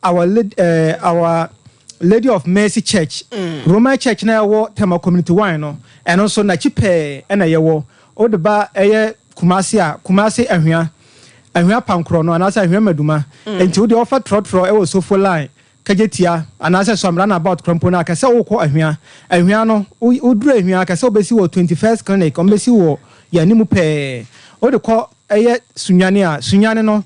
Our Lady of Mercy Church, Roman Church na ɛwɔ Tema Community 1 no, ɛno nso n'akyi pɛɛ ɛna yɛwɔ. Wode ba ɛyɛ Kumase a, Kumase Ahwea, Ahwea Pankorɔ no anaasɛ Ahwea Maduma. Nti wode ɔfa trɔtrɔ ɛwɔ Sofo Line, Kejetia anaasɛ Suame Roundabout krampo no a, kɛsɛ wokɔ Ahwea. Ahwea no, woduru Ahwea, kɛsɛ wobɛsi wɔ 21st Clinic, ɔmbɛsi wɔ yɛn anim pɛɛ. Wode kɔ ɛyɛ Sunyane a, Sunyane no,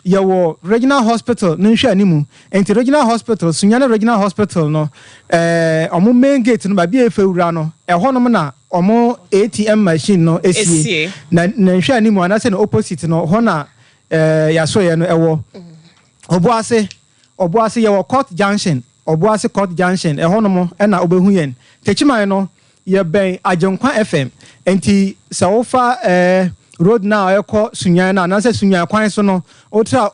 yɛwɔ Regional Hospital no nhwɛ animu. Nti Regional Hospital, Sunyane Regional Hospital no, ɔmo main gate no, baabi a efe wura no, ɛhɔnom na ɔmo ATM machine no esie. Esie. Na nhwɛ animu anaasɛ na opposite no, hɔ na yɛasoeɛ no ɛwɔ. Obuase, Obuase yɛwɔ Court Junction, Obuase Court Junction, ɛhɔnom ɛna wobɛhu yɛn. Techiman no, yɛbɛn Agyenkwa FM. Nti sɛ wofa road na ɛkɔ Sunyan no anaasɛ Sunyan kwan so no, wotra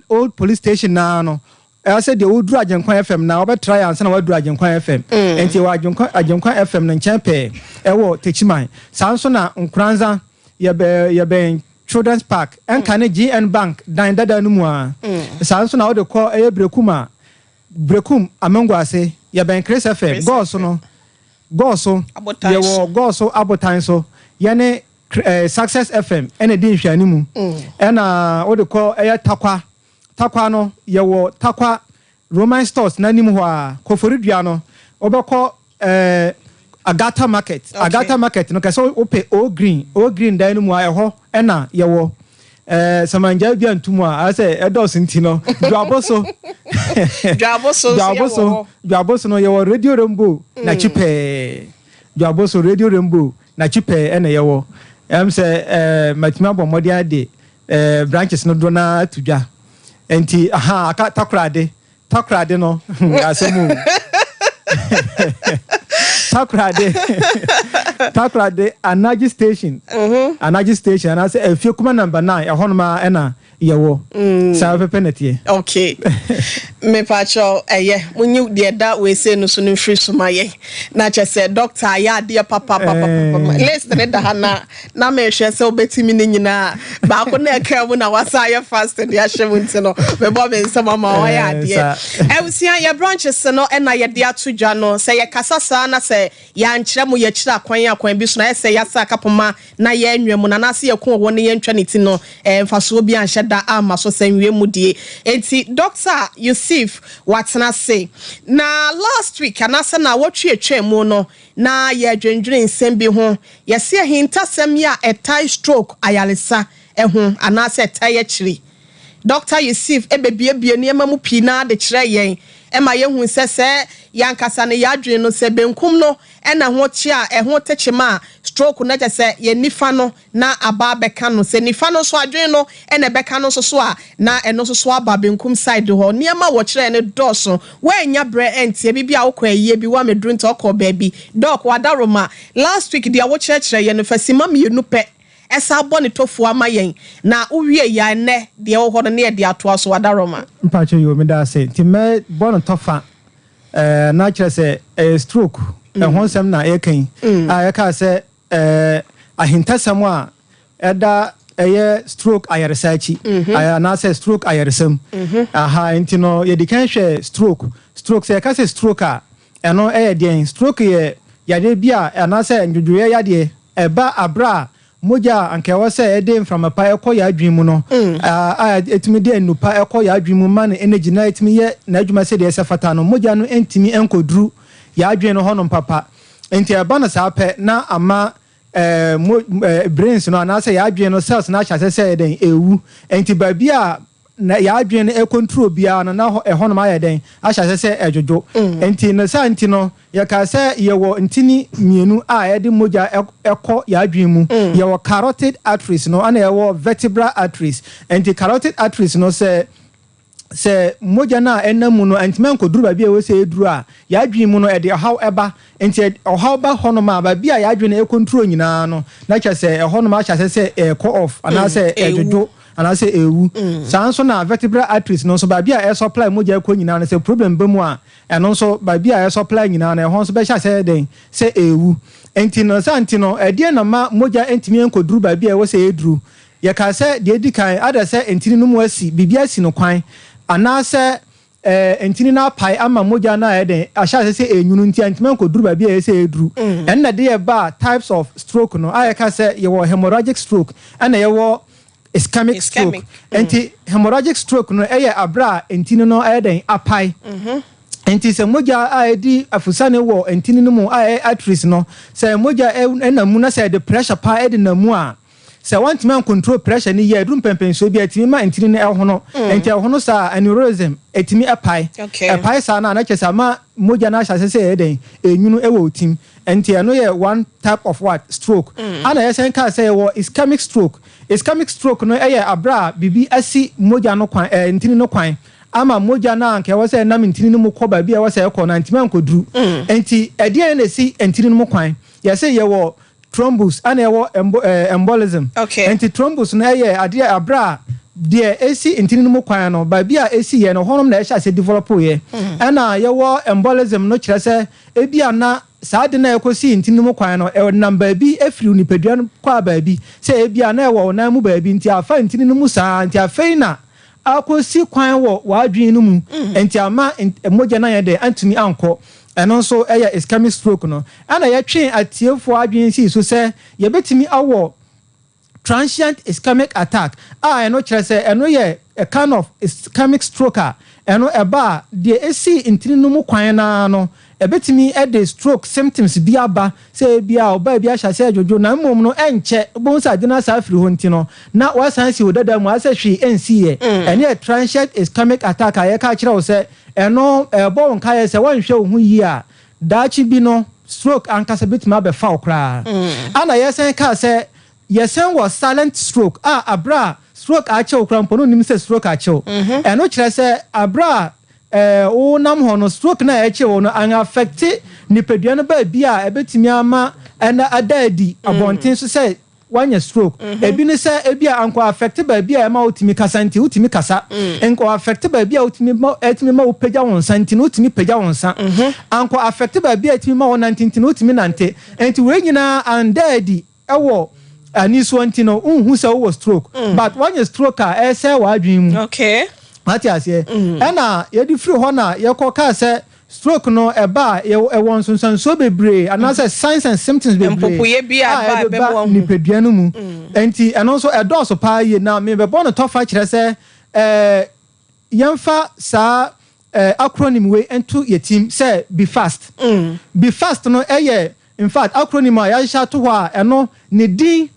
old police station naa no, ɛwɔ sɛ deɛ woduru Agyenkwa FM na wobɛtra yɛ ansa na woaduru Agyenkwa FM. Nti wɔ Agyenkwa FM no nkyɛn pɛɛ ɛwɔ Techiman. Saa nso na Nkoranza, yɛbɛn Children's Park, ɛnka ne GN Bank dan dada no mu a. Saa nso na wode kɔ ɛyɛ Brekum a, Brekum Amango ase, yɛbɛn Chris FM. Chris Gɔɔso no, Gɔɔso Abotan. Yɛwɔ Gɔɔso Abotan so, yɛne Success FM ɛna di nhwɛani mu. Ɛna wode kɔ ɛyɛ Takwa, Takwa no, yɛwɔ Takwa Roman Stores n'anim hɔ a. Koforidua no, wobɛkɔ Agata Market. Agata Market no, kɛsɛ wopɛ O Green, O Green dan no mu a, ɛhɔ ɛna yɛwɔ. Samanja bi antum a, ayɛ sɛ ɛdɔɔso nti no, Dwabo so. Dwabo so nso Dwabo yɛwɔ so hɔ. Dwabo so no, yɛwɔ Radio Rainbow n'akyi pɛɛ. Dwabo so, Radio Rainbow n'akyi pɛɛ ɛna yɛwɔ. Sɛ matumi abɔ mmɔden ade branches no do na ato dwa. Nti aha aka Takorade. Takorade no, asɛm o. Takorade, Takorade Anaji Station, Anaji Station anaasɛ Efie Kuma Number 9, ɛhɔnom a ɛna yɛwɔ. Saa pɛpɛ na teɛ. Okay, mepakyɛw, ɛyɛ monyi deɛ da weesei no so no mfiri so ma yɛn na kyɛ sɛ doctor ayɛ adeɛ papapapapa. List ne da ha na mehwɛ sɛ wobɛtumi ne nyinaa baako na ɛka mu na wasa ayɛ fast de ahyɛ mu, nti no mebɔ me nsɛm ama wayɛ adeɛ. Abusua, yɛ branches no ɛna yɛde ato dwa no sɛ yɛkasa saa na sɛ yɛankyerɛ mo yɛkyerɛ akwan bi so na ayɛ sɛ yɛasa akapoma na yɛnwɛ mu na anaasɛ yɛko wɔ ne yɛntwa ne ti no, mfasoɔ bi anhyɛ da ama so sɛ nwie mu die. Enti Dr Yusuf watena ase na last week anaasɛ na wɔtwe atwa mu no na yɛdwendwene nsɛm bi ho. Yɛse ahintasɛm yi a ɛtae stroke ayaresa ɛho anaasɛ ɛtae akyiri, Dr Yusuf ɛbɛbiebie nneɛma mu pii naa de kyerɛ yɛn ɛma yɛhu sɛ yɛankasa no yɛadwene no sɛ benkum no ɛna ho kye a ɛho tekyema a stroke no, kyɛ sɛ yɛn nifa no na aba abɛka no, sɛ nifa no nso adwene no ɛna ɛbɛka no nso so a, na ɛno nso so aba benkum side hɔ. Nneɛma a wɔkyerɛ no dɔɔso. Wɔanya berɛ ɛnteɛ biribi a wokɔ ayie bi woamɛduru nti ɔkɔ baabi. Doc Wadaroma, last week deɛ wokyerɛkyerɛ yɛn no, fa sima 2 pɛ ɛsa abɔ ne tofoɔ ama yɛn na wowie yɛ ɛnɛ deɛ ɛwɔ hɔ no ne yɛde atoa so. Wadaroma. Mpakyɛ yo, meda ase. Nti mɛbɔ no tɔfa na kyerɛ sɛ ɛyɛ stroke ɛho nsɛm na yɛka yi a yɛka sɛ ahintasɛm a ɛda ɛyɛ stroke ayaresa akyi anaasɛ stroke ayaresam aha. Nti no yɛdi kan hwɛ stroke. Stroke, sɛ yɛka sɛ stroke a, ɛno ɛyɛ deɛn? Stroke yɛ yadeɛ bi a anaasɛ ndwodwoeɛ yadeɛ ɛba aberɛ a mogya a anka ɛwɔ sɛ ɛde mframa pa ɛkɔ yɛ adwene mu no a ɛtumi de nnupa ɛkɔ yɛ adwene mu ma no energy na ɛtumi yɛ n'adwuma sɛdeɛ ɛsɛ fata no, mogya no ntumi nkɔduru yɛ adwene no hɔnom papa. Nti ɛba no saa pɛ na ama mo brains no anaasɛ yɛ adwene no cells no ahyɛ ase sɛ ɛdɛn, ewu. Nti baabi a na yɛ adwene no ɛcontrol biara no na ɛhɔnom ayɛ dɛn, ahyɛ ase sɛ ɛdwodwo. Nti no saa nti no yɛka sɛ yɛwɔ ntini mmienu a yɛde mogya ɛkɔ yɛ adwene mu. Yɛwɔ carotid arteries no ɛna yɛwɔ vertebral arteries. Nti carotid arteries no, sɛ mogya no a ɛnam mu no ntoma nkɔduru baabi a ɛwɔ sɛ ɛduru a, yɛadwene mu no ɛde ɔhaw ɛba. Nti ɔhaw ba hɔnom a, baabi a yɛadwene ɛcontrol nyinaa no, na kyerɛ sɛ ɛhɔnom ahyɛ ase sɛ ɛkɔ off anaasɛ ɛdwodwo anaasɛ ɛwu. Saa nso na vertebral arteries no nso, baabi a ɛsupply mogya ɛkɔ nyinaa no, sɛ problem ba mu a, ɛno nso baabi a ɛsupply nyinaa no, ɛhɔ nso bɛhyɛ ase dɛn, sɛ ɛwu. Nti no saa nti no, ɛdeɛ na ma mogya ntumi nkɔduru baabi a ɛwɔ sɛ ɛduru? Yɛka sɛ deɛ ɛdi kan ada sɛ ntini no mu asi, biribi asi no kwan anaasɛ Ntini no apae ama mogya no ayɛ dɛn, ahyɛ ase sɛ ɛnwunu nti antumi ankɔduru baabi a ɛyɛ sɛ ɛduru. Ɛno na ɛde yɛ ba types of stroke no a yɛka sɛ yɛwɔ hemorrhagic stroke ɛna yɛwɔ ischemic stroke. Nti hemorrhagic stroke no ɛyɛ aberɛ a ntini no ayɛ dɛn, apae. Nti sɛ mogya a ɛdi afusane wɔ ntini no mu a ɛyɛ arteries no, sɛ mogya ɛnam mu na sɛ ɛde pressure paa ɛde nam mu a, Sɛ wantumi ancontrol pressure no yie a, ɛduru mpɛnpɛnsoɔ bi a, ɛtumi ma ntini no hono. Nti ɛhono saa a, aneurysm, ɛtumi pae. Ɛpae saa no a, na kyerɛ sɛ ama mogya no ahyɛ aseɛ sɛ ɛyɛ dɛn? Ɛnwunu wɔ wo tim. Nti ɛno yɛ one type of what? Stroke. Ɛna yɛsan kaa sɛ yɛwɔ ischemic stroke. Ischemic stroke no yɛ aberɛ a biribi asi mogya no kwan, ɛɛ ntini no kwan ama mogya no a anka ɛwɔ sɛ ɛnam ntini no mu kɔ baabi a ɛwɔ sɛ ɛkɔ no antumi ankɔduru. Nti ɛdeɛn na ɛsi ntini no mu kwan? Yɛse yɛwɔ Thrombus ɛna ɛwɔ embo ɛɛ embolism. Okay. Nti thrombus no ɛyɛ adeɛ aberɛ a deɛ ɛsi ntini no mu kwan no baabi a ɛsi yɛ no hɔnom na ɛhyɛ aseɛ develop yɛ. Ɛna yɛwɔ embolism no kyerɛ sɛ ebi a na saa ade no a ɛkɔsii ntini no mu kwan no ɛnam baabi ɛfiri nipadua no kɔ a baabi sɛ ebi a na ɛwɔ wo nan mu baabi nti afa ntini no mu saa nti afei na akɔsi kwan wɔ w'adwene no mu nti ama mogya no anyɛ dɛ antumi ankɔ. Ɛno nso yɛ ischemic stroke no. Ɛna yɛtwee atiefoɔ adwene sii so sɛ yɛbɛtumi awɔ transient ischemic attack a ɛno kyerɛ sɛ ɛno yɛ a kind of ischemic stroke a ɛno ɛba a deɛ ɛsi ntini no mu kwan no ara no ɛbɛtumi de stroke symptoms bi aba sɛ ebia ɔbaa bi ahyɛ aseɛ redwodwo na mmom no ɛnkyɛ wobɛhu sɛ ade no asan afiri hɔ nti no na wasan asi wo dada mu ayɛ sɛ hwee ɛnsiiɛ. Ɛno yɛ transient ischemic attack a yɛka akyerɛ wo sɛ ɛno ɛrebɔ wo nkaeɛ sɛ woanhwɛ wo ho yie a daakye bi no stroke ankasa bɛtumi abɛfa wo koraa. Ɛna yɛsan kaa sɛ yɛsan wɔ silent stroke a aberɛ a stroke akye wo koraa mpo no wonnim sɛ stroke akye wo. Ɛno kyerɛ sɛ aberɛ a wonam hɔ no, stroke no a ɛkye wo no an affecte nipadua no baabi a ɛbɛtumi ama ɛna ada adi abɔnten so sɛ woanya stroke. Ebi ne sɛ ebi a ankɔ affecte baabi a ɛma wotumi kasa nti wotumi kasa. Ankɔ affecte baabi a wotumi ma ɛtumi ma wopagya wo nsa nti no wotumi pagya wo nsa. Ankɔ affecte baabi a ɛtumi ma wonante nti no wotumi nante. Nti wei nyinaa anda adi wɔ anisoɔ nti no wonhu sɛ wowɔ stroke but woanya stroke a ɛresɛe w'adwene mu. Okay. Wate aseɛ? Ɛna yɛde firi hɔ na yɛkɔ kaa sɛ stroke no ɛba a ɛwɔ nsonsansoɔ bebree anaasɛ signs and symptoms bebree Mpopoeɛ bi a a ɛba a ɛde ɛbɛma ba wahu. nipadua no mu. Nti ɛno nso ɛdɔɔso paa yie na mebɛbɔ no tɔfa kyerɛ sɛ ɛɛ Yɛmfa saa acronym wei nto yɛ tim sɛ BeFast. BeFast no yɛ in fact acronym a yɛahyehyɛ ato hɔ a ɛno ne din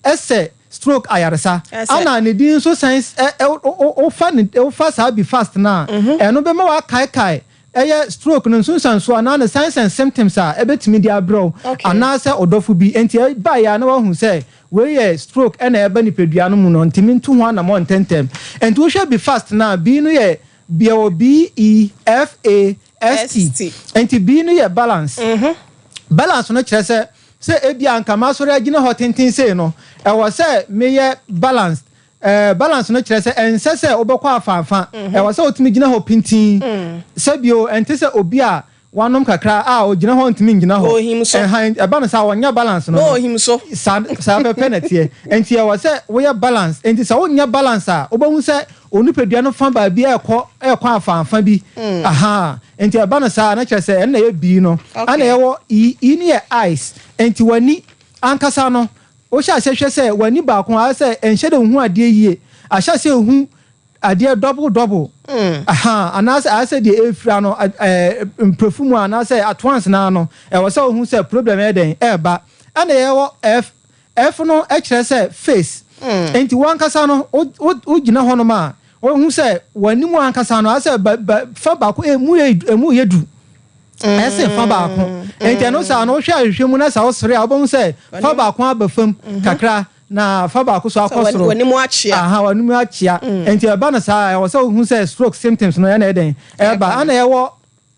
sɛ stroke ayaresa. Ɛna ne din nso san wofa ne wofa saa BeFast no a ɛno bɛma woakaekae ɛyɛ stroke no nsunsuansoɔ anaa ne signs and symptoms a ɛbɛtumi de abrɛ wo anaasɛ ɔdɔfo bi. Enti ɛbaeɛ a na woahu sɛ Wei yɛ stroke na ɛba nipadua no mu no ntumi ntu ho anamɔ ntɛntɛm. Nti wohwɛ bi fast no a, B no yɛ yɛwɔ B E F A S T. Nti B no yɛ balance. Balance no kyerɛ sɛ sɛ ebia anka masɔre agyina hɔ tenten sei no, ɛwɔ sɛ meyɛ balanced. Ɛɛ balance no kyerɛ sɛ ɛnsɛ sɛ wobɛkɔ afaafa. Ɛwɔ sɛ wotumi gyina hɔ pintinn. Sɛ bio, ɛnte sɛ obi a Wanom kakra a ogyina hɔ ntumi ngyina hɔ. Ohim so. Ɛhan ɛba no saa ɔnyɛ balance no Na no. ohim so. Saa saa pɛpɛ na ɛteɛ. Nti ɛwɔ sɛ woyɛ balance. Nti sɛ wonyɛ balance a wobɛhu sɛ onipadua no fa baabi ɛkɔ ɛkɔ afaafa bi. Ahaa. Nti ɛba no saa a na kyerɛ sɛ ɛno na ɛyɛ B no. Ɛna Okay. yɛwɔ E. E no yɛ eyes. Nti w'ani ankasa no wohyɛ aseɛ hwɛ sɛ w'ani baako ayɛ sɛ ɛnhyɛ da nhu adeɛ yie. Ahyɛ aseɛ hu adeɛ double double ahaa anaasɛ ayɛ sɛ deɛ ɛrefira no ɛɛ mprefu mu anaasɛ at once naa no ɛwɔ sɛ wohu sɛ problem ɛyɛ dɛn ɛreba. Ɛna yɛwɔ F, F no kyerɛ sɛ face, nti wankasa no wo wo wogyina hɔnom a wohu sɛ w'anim ankasa no ayɛ sɛ ba ba fa baako ɛmu yɛ ɛmu yɛ du ɛsen fa baako, nti ɛno saa no wohwɛ ahwehwɛ mu na sɛ wosere a wobɛhu sɛ fa baako aba fam kakra. Na fa baako so akɔ soro. W'anim akyea. Aha, w'anim akyea. Nti ɛba no saa a, ɛwɔ sɛ wohu sɛ stroke symptoms no ɛna ɛdɛn? Ɛba. Ɛna ɛwɔ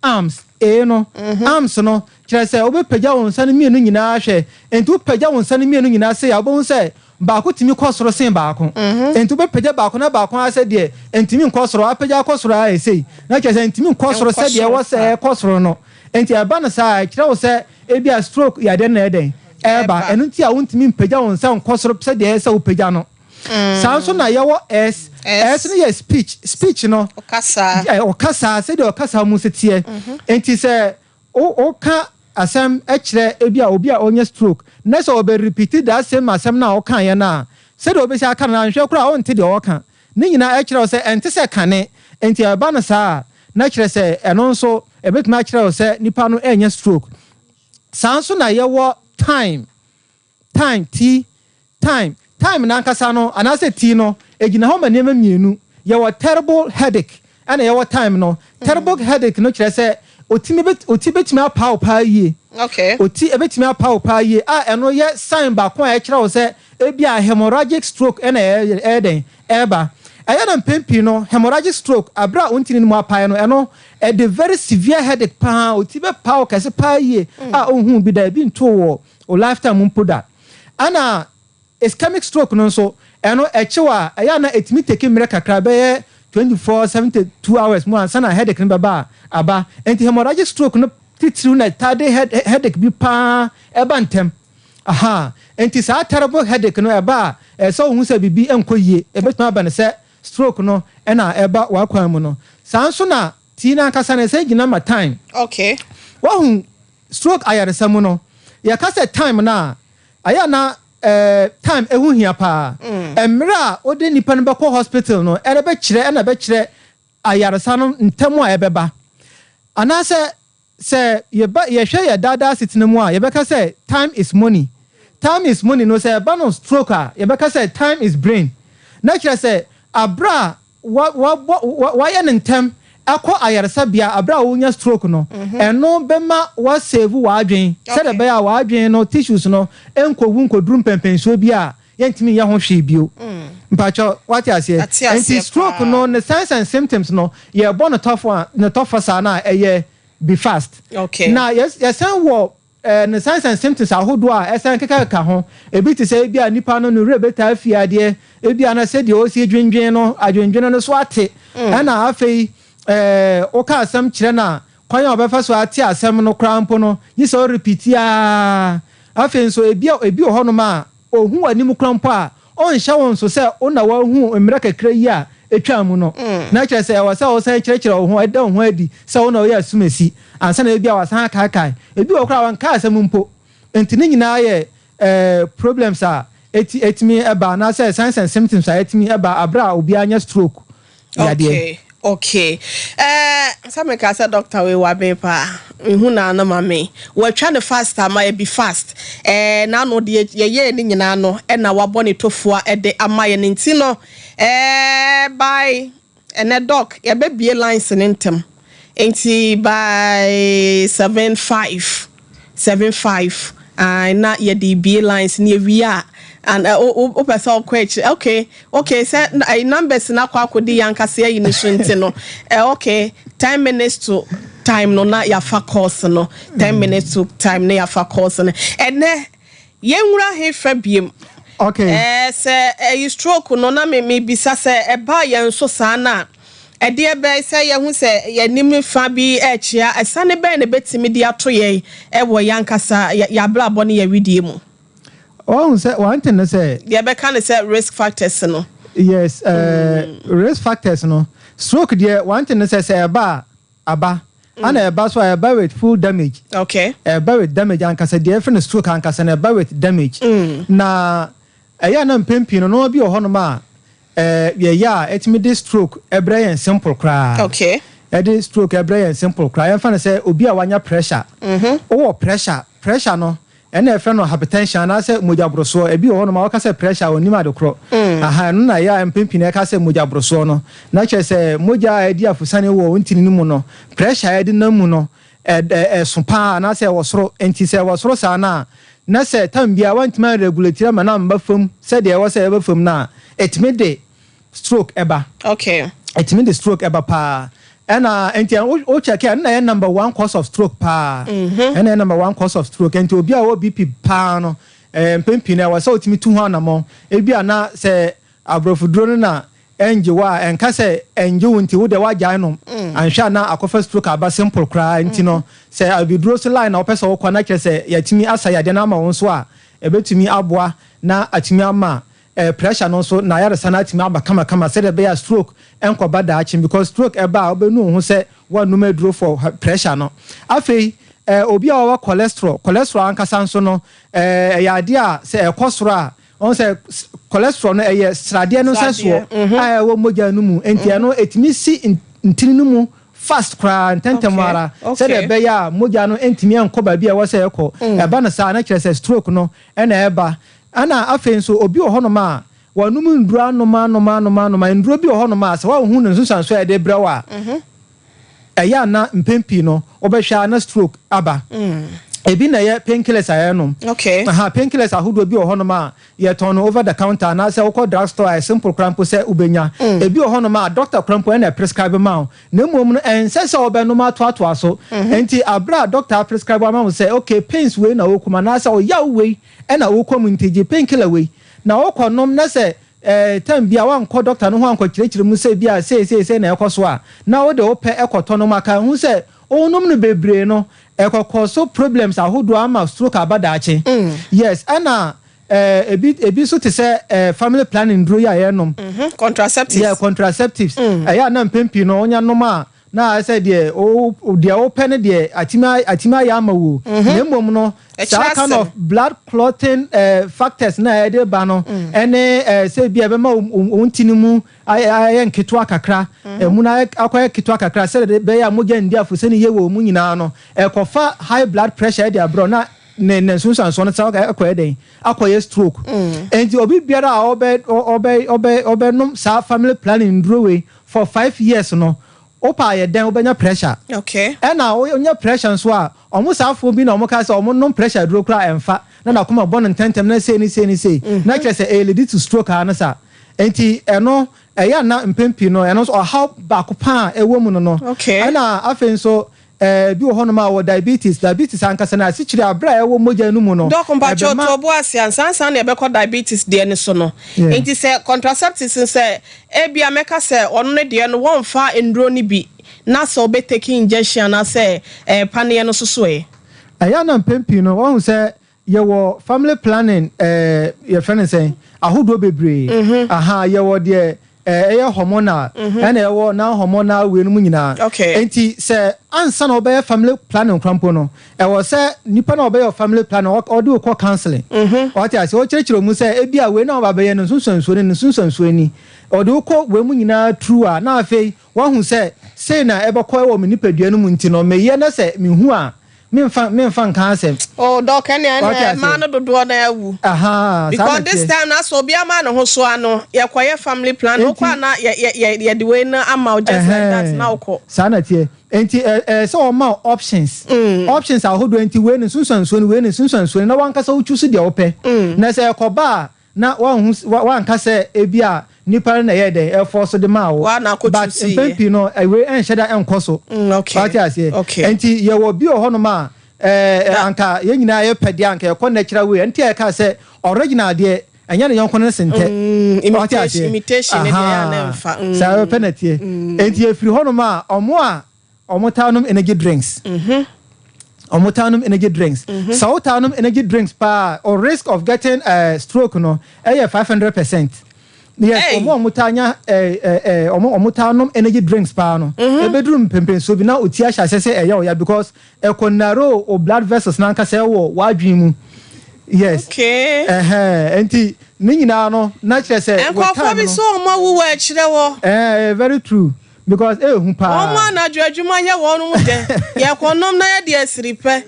arms, A no. Arms no, kyerɛ sɛ wobɛpagya wo nsa no mmienu nyinaa hwɛ. Nti wopagya wo nsa no mmienu nyinaa sei a, wobɛhu sɛ baako tumi kɔ soro sen baako. Nti wobɛpagya baako na baako ayɛ sɛ deɛ ɛntumi nkɔ soro, apagya akɔ soro ayɛ sei. Na kyerɛ sɛ ɛntumi nkɔ soro sɛdeɛ ɛwɔ sɛ ɛkɔ soro no. Nti ɛba no saa a, ɛkyerɛ wo sɛ Ebia stroke yadeɛ no na ɛyɛ dɛn? Ɛreba. Ɛno nti a wontumi mpagya wo nsa nkɔ soro sɛdeɛ ɛyɛ sɛ wopagya no. Saa nso na yɛwɔ S. S. S no yɛ speech. Speech no, ɔkasa. Ɔkasa, sɛdeɛ ɔkasa mu sɛ teɛ. Nti sɛ woka asɛm kyerɛ ebi a obi a ɔnyɛ stroke na sɛ ɔbɛ repeat that same asɛm no a ɔkaeɛ no a, sɛdeɛ ɔbɛsi aka no, anhwɛ koraa a ɔnte deɛ ɔka ne nyinaa. Ɛkyerɛ wo sɛ ɛnte sɛ kane. Nti ɛba no saa a, na kyerɛ sɛ ɛno nso ɛbɛtumi akyerɛ wo sɛ nipa no ɛnyɛ stroke. Saa nso na yɛwɔ time. Time, T, time. Time nankasa no anaasɛ T no egyina hɔ ma nneɛma mmienu. Yɛwɔ terrible headache ɛna yɛwɔ time no. Terrible headache no kyerɛ sɛ otimi bɛ oti bɛtumi apa wo paa yie. Oti ebɛtumi apa wo paa yie a, ɛno yɛ sign baako a ɛkyerɛ wo sɛ ebi a hemorrhagic stroke ɛna ɛyɛ dɛn ɛɛba. Ɛyɛ na mpɛn pii no, hemorrhagic stroke, abere a ontini no mu apae no, ɛno ɛde very severe headache paa. Oti bɛ pa wo kɛse paa yie a ohun bi da, ebi nto wɔ o lifetime mpo da. Ɛna ischemic stroke no nso, ɛno ɛkyew a, ɛyɛ na ɛtumi take mmerɛ kakra, bɛyɛ 24, 72 hours mu ansa na headache no bɛba a aba. Nti hemorrhagic stroke no titiriw na ɛtaa de headache bi paa ɛba ntɛm aha. Nti saa terrible headache no ɛba a, ɛsɛ ohun sɛ biribi nkɔ yie. Ɛbɛtumi aba no sɛ stroke no ɛna ɛba w'akwan mu no. Saa nso na T n'ankasa no ɛsɛ gyina ma time. Wahu, stroke ayaresa mu no, yɛka sɛ time no a, ayɛ na time ɛho hia paa. Mmerɛ a wode nipa no bɛkɔ hospital no, ɛna bɛkyerɛ, ɛna bɛkyerɛ ayaresa no ntɛm a ɛbɛba. Anaasɛ sɛ yɛba yɛhwɛ yɛ daadaa setena mu a, yɛbɛka sɛ time is money. Time is money no, sɛ ɛba no stroke a, yɛbɛka sɛ time is brain. Na kyerɛ sɛ abere a wabɔ wayɛ ne ntɛm akɔ ayaresabea abere a wonya stroke no, ɛno bɛma wasave w'adwen, sɛdeɛ ɛbɛyɛ a w'adwen no tissues no nkɔwu nkɔduru mpɛmpɛnsuo bi a yɛntumi nyɛ ho hwee bio. Mpakyɛ, wate aseɛ? Ate aseɛ. Nti stroke paa. no, ne signs and symptoms no, yɛbɔ no tɔfo a ne tɔfo saa na ɛyɛ be fast. Na yɛsan wɔ ne signs and symptoms ahodoɔ a ɛsan kekakeka ho. Ebi te sɛ ebi a nipa no ne werɛ bɛtaa fi adeɛ, ebi a na sɛdeɛ ɔsi dwendwen no, adwendwen no so ate. Ɛna afei woka asɛm kyerɛ no a, kwan a ɔbɛfa so ate asɛm no koraa mpo no, gye sɛ ɔrepeat aa. Afei nso ebi wɔ hɔnom a ohu w'anim koraa mpo a, ɔnhyɛ wo nso sɛ wo na wahu mmerɛ kakra yi a etwa mu no. Na kyerɛ sɛ ɛwɔ sɛ wosan kyerɛkyerɛ wo ho, ɛda wo ho adi sɛ wo na woyɛ asumasi ansa na ebi a wasan akaakae. Ebi wɔ koraa a wɔnka asɛm mpo. Nti ne nyinaa yɛ problems a etimi ɛba anaasɛ signs and symptoms a etimi ɛba abere a obiara nya stroke yadeɛ. Okay, sɛ meka sɛ doctor wei waben paa, mehu na ano ma me wɔatwa ne fast ama yɛ be fast. N'ano deɛ yɛyɛɛ ne nyinaa no, ɛna wabɔ ne tofoa ɛde ama yɛ ne. Nti no by ɛnɛ, doc, yɛbɛbie lines ne ntɛm. Nti by 7:05, 7:05 na yɛde bie lines ne yɛwie a, and wopɛ sɛ ɔkɔ akyire. Okay, sɛ numbers na akɔ akɔdi yɛn ankasa ayi ne so. Nti no okay, 10 minutes to time no na yɛafa course no. 10 minutes to time na yɛafa course no. Ɛnɛ yɛnwura he fɛ biem? Sɛ ɛyi stroke no na me mebisa sɛ ɛbaa yɛn so saa na ɛdeɛ bɛyɛ sɛ yɛhu sɛ yɛnim fa bi ɛkyea, ɛsane bɛn na ɛbɛtumi de ato yɛn ɛwɔ yɛn ankasa yɛabrabɔ ne yɛwidie mu? Wɔn sɛ one thing ne sɛ deɛ ɛbɛka ne sɛ risk factors no. Yes, risk factors no, stroke deɛ, one thing ne sɛ ɛba a, aba ana ɛba so a, ɛba with full damage. Ɛba with damage ankasa. Deɛ ɛfɛ no stroke ankasa no, ɛba with damage. Na ɛyɛ na mpɛn pii no, nneɛma bi wɔ hɔnom a yɛyɛ a ɛtumi de stroke ɛbrɛ yɛn simple koraa. Ɛde stroke ɛbrɛ yɛn simple koraa. Yɛmfa no sɛ obi a wanya pressure. Wowɔ pressure, pressure no ɛna ɛfrɛ no hypertension anaasɛ mogya borosoɔ. Ebi wɔ hɔnom a wɔka sɛ pressure a, onim ade korɔ. Aha, ɛno na ɛyɛ a mpɛn pii na ɛka sɛ mogya borosoɔ no, na kyerɛ sɛ mogya a ɛdi afusane wɔ wɔn ntini no mu no, pressure a ɛde nam mu no ɛso paa anaasɛ ɛwɔ soro. Nti sɛ ɛwɔ soro saa na sɛ tam bia wantumi aregulate ama na mba fam sɛdeɛ ɛwɔ sɛ ɛbɛ fam no a, ɛtumi de stroke ɛba. Ɛtumi de stroke ɛba paa. Ɛna nti wo check a, ɛna yɛ number one cause of stroke paa. Ɛna yɛ number one cause of stroke. Nti obi a ɔwɔ BP paa no, mpɛn pii no, ɛwɔ sɛ otumi tu ho anammɔn. Ebi a na sɛ aborɔfoduro no na ɛngye wo a, ɛnka sɛ ɛngye wo nti wo deɛ woagyae nom. Anhwɛ a na akɔfa stroke aba simple koraa. Nti no sɛ abiduro so line na wopɛ sɛ wokɔ na kyerɛ sɛ yɛatumi asa yadeɛ no ama wo nso a, ɛbɛtumi aboa na atumi ama. Pressure no nso n'ayaresa no atumi aba kamakama sɛdeɛ ɛbɛyɛ a stroke nkɔba daakye, because stroke ɛba a, wobɛnu wo ho sɛ woanum aduro for pressure no. Afei obi a ɔwɔ cholesterol, cholesterol ankasa nso no, ɛyɛ adeɛ a sɛ ɛkɔ soro a, ɔn sɛ cholesterol no ɛyɛ sradeɛ no nsɛsoɔ a ɛwɔ mogya no mu, nti ɛno ɛtumi si ntini no mu fast koraa, ntɛntɛm ara, sɛdeɛ ɛbɛyɛ a mogya no ntumi nkɔ baabi a ɛwɔ sɛ ɛkɔ. Ɛba no saa na kyerɛ sɛ stroke no ɛna ɛba. Ɛna afei nso obi wɔ hɔnom a wɔnom nduro, anom, anom, anom, anom. Nduro bi wɔ hɔnom a sɛ wɔahu ne nsunsuanso a ɛde brɛ wo a, ɛyɛ ana mpɛn pii no wɔbɛhwɛ a na stroke aba. Ebi na ɛyɛ painkillers a yɛnom. Aha, painkillers ahodoɔ bi wɔ hɔnom a yɛtɔn no over the counter anaasɛ wokɔ drug store a, simple koraa mpo sɛ wobɛnya. Ebi wɔ hɔnom a doctor koraa mpo ɛna prescribe ma wo, na mmom no ɛnsɛ sɛ wɔbɛnom atoatoa so. Nti abere a doctor prescribe ama wo sɛ okay, pains wei na wɔkum anaasɛ ɔyaw wei ɛna wokɔ mu, nti gye painkiller wei na wokɔ nom, na sɛ time bi a wankɔ doctor no ho ankɔkyerɛkyerɛ mu sɛ bi a sei sei sei na ɛkɔ so a, na wode wopɛ ɛkɔtɔ nom aka ho sɛ wonom no bebree no, ɛkɔkɔ so problems ahodoɔ ama stroke aba daakye. Yes, ɛna ebi nso te sɛ family planning duro yi a yɛnom. Contraceptives. Yeah, contraceptives. Ɛyɛ a na mpɛn pii no ɔnya nom a, na ayɛ sɛ deɛ wopɛ no deɛ atumi ayɛ ama wo, na mmom no saa kind of blood clotting factors na ɛde ba no, ɛne sɛ bi a ɛbɛma wo ntini mu ayɛ nketewa kakra, ɛmu no akɔyɛ ketewa kakra sɛdeɛ bɛyɛ a mogya ndi afo sɛne yɛ wɔ mu nyinaa no, ɛkɔfa high blood pressure ɛde abrɛ na ne nsunsuansoɔ no sɛ ɛkɔyɛ dɛn, akɔyɛ stroke. Nti obi biara a ɔbɛ ɔbɛ ɔbɛ ɔbɛnom saa family planning nduro wei for 5 years no, wopa ayɛ dɛn, wobɛnya pressure. Ɛna wonya pressure nso a, ɔmo saafoɔ bi na ɔmo ka sɛ ɔmo nom pressure duro koraa ɛmfa na nakoma bɔ no ntɛntɛm na sei ne sei ne sei, na kyerɛ sɛ ɛyɛ lead to stroke a no sa. Nti ɛno ɛyɛ ana mpɛn pii no, ɛno nso ɔhaw baako paa ɛwɔ mu no. Ɛna afei nso bi wɔ hɔnom a wɔ diabetes. Diabetes ankasa na asikyire abere a ɛwɔ mogya no mu no. Doc, mpakyɛ, ɔtɔ bo ase ansansan na ɛbɛkɔ diabetes deɛ no so no. Nti sɛ contraceptives sɛ ebia mɛka sɛ ɔno ne deɛ no wɔmfa nduro no bi na sɛ ɔbɛtake injection anaasɛ paneɛ no soso ɛ? Ɛyɛ na mpɛn pii no wɔn sɛ yɛwɔ family planning, yɛfrɛ no sɛn, ahodoɔ bebree. Aha, yɛwɔ deɛ ɛyɛ hormonal, ɛna ɛwɔ non hormonal wei no mu nyinaa. Nti sɛ ansa na ɔbɛyɛ family planning krampo no, ɛwɔ sɛ nipa na ɔbɛyɛ family planning ɔde okɔ counseling. Ɔte ase, ɔkyerɛkyerɛ mu sɛ ebi a wei na ɔba bɛyɛ no nsunsuansuo ne nsunsuansuo ni, ɔde okɔ wei mu nyinaa true a, na afei wahu sɛ sei na ɛbɛkɔ ɛwɔ me nipadua no mu, nti no meyɛ na sɛ mehu a, memfa nka asɛm. Oh Doc, ɛne mmaa no dodoɔ na awu. Because this time na sɛ obi ama ne ho so ano, yɛkɔyɛ family plan, wokɔ a na yɛde wei no ama wo just like that na wokɔ. Saa na teɛ. Nti ɛ ɛ sɛ ɔma options, options ahodoɔ, nti wei ne nsunsuansuo no, wei ne nsunsuansuo no, na wankasa wotwu so deɛ wopɛ. Na sɛ ɛkɔba a, na wanhu wanka sɛ ebi a nipa no na ɛyɛ dɛn ɛfɔ so de maa wo. But mpɛn pii no ɛwei ɛnhyɛ da ɛnkɔ so. Wate aseɛ? Nti yɛwɔ bi wɔ hɔnom a anka yɛn nyinaa yɛ pɛ deɛ anka yɛkɔ natural way. Nti a yɛka sɛ original deɛ ɛnyɛ ne yɔnko no sentɛ. Wate aseɛ? Imitation ne deɛ yɛ ana mfa. Saa pɛ na teɛ. Nti efiri hɔnom a, ɔmo a ɔmo taa nom energy drinks, ɔmo taa nom energy drinks, sɛ wo taa nom energy drinks paa, o risk of getting stroke no ɛyɛ 500%. Yes. Hey. Ɔmo a ɔmo taa nya ɛɛ ɛɛ ɔmo taa nom energy drinks paa no, ebeduru mpɛmpɛnsuo bi na o ti ahyɛ ase sɛ ɛyɛ ɔya, because ɛkɔ narrow o blood vessels n'ankasa ɛwɔ w'adwene mu. Yes. Ɛhɛn, nti ne nyinaa no na kyerɛ sɛ with nkurɔfoɔ time bi no so ɔmo awu wɔ akyerɛ wɔ. Very true, because ehu paa. Wɔn anadwo adwuma yɛ wɔn mu dɛ, yɛkɔnom na yɛde asiri pɛ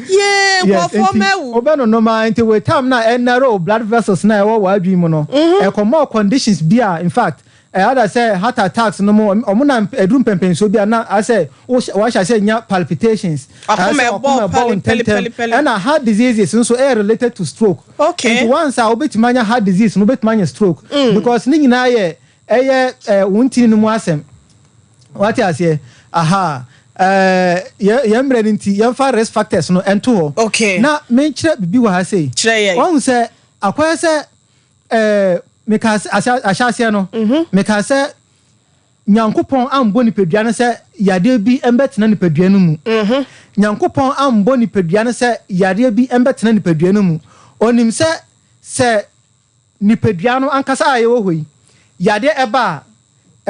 yee. Nkurɔfoɔ nti ma awu. Wobɛnonom a, nti with time na ɛnarrow blood vessels na ɛwɔ w'adwene mu no, ɛkɔmɔ conditions bi a in fact ɛyɛ sɛ heart attacks no mu, ɔmo na ɛduru mpɛmpɛnsuo bi a na asɛ wɔahyɛ sɛ nya palpitations. Akoma Ɛyɛ sɛ ɛbɔ ɔkoma ɛbɔ pali, pali, ntɛmtɛm. Pali, pali. Ɛna heart diseases nso ɛyɛ related to stroke. Nti once a wobɛtumi anya heart disease no, wobɛtumi anya stroke, because ne nyinaa yɛ ɛyɛ wɔn ntini no mu asɛm. Wate aseɛ? Aha, yɛ mmerɛ no nti yɛmfa risk factors no ɛnto hɔ. Na menkyerɛ biribi wɔ ha sei. Kyerɛ yɛn. Wɔn sɛ akɔyɛ sɛ meka ahyɛ aseɛ no, meka sɛ Nyankopɔn ambɔ nipadua no sɛ yadeɛ bi mbɛtena nipadua no mu. Nyankopɔn ambɔ nipadua no sɛ yadeɛ bi mbɛtena nipadua no mu. Onim sɛ. Nipadua no ankasa a yɛwɔ hɔ yi, yadeɛ ɛba a,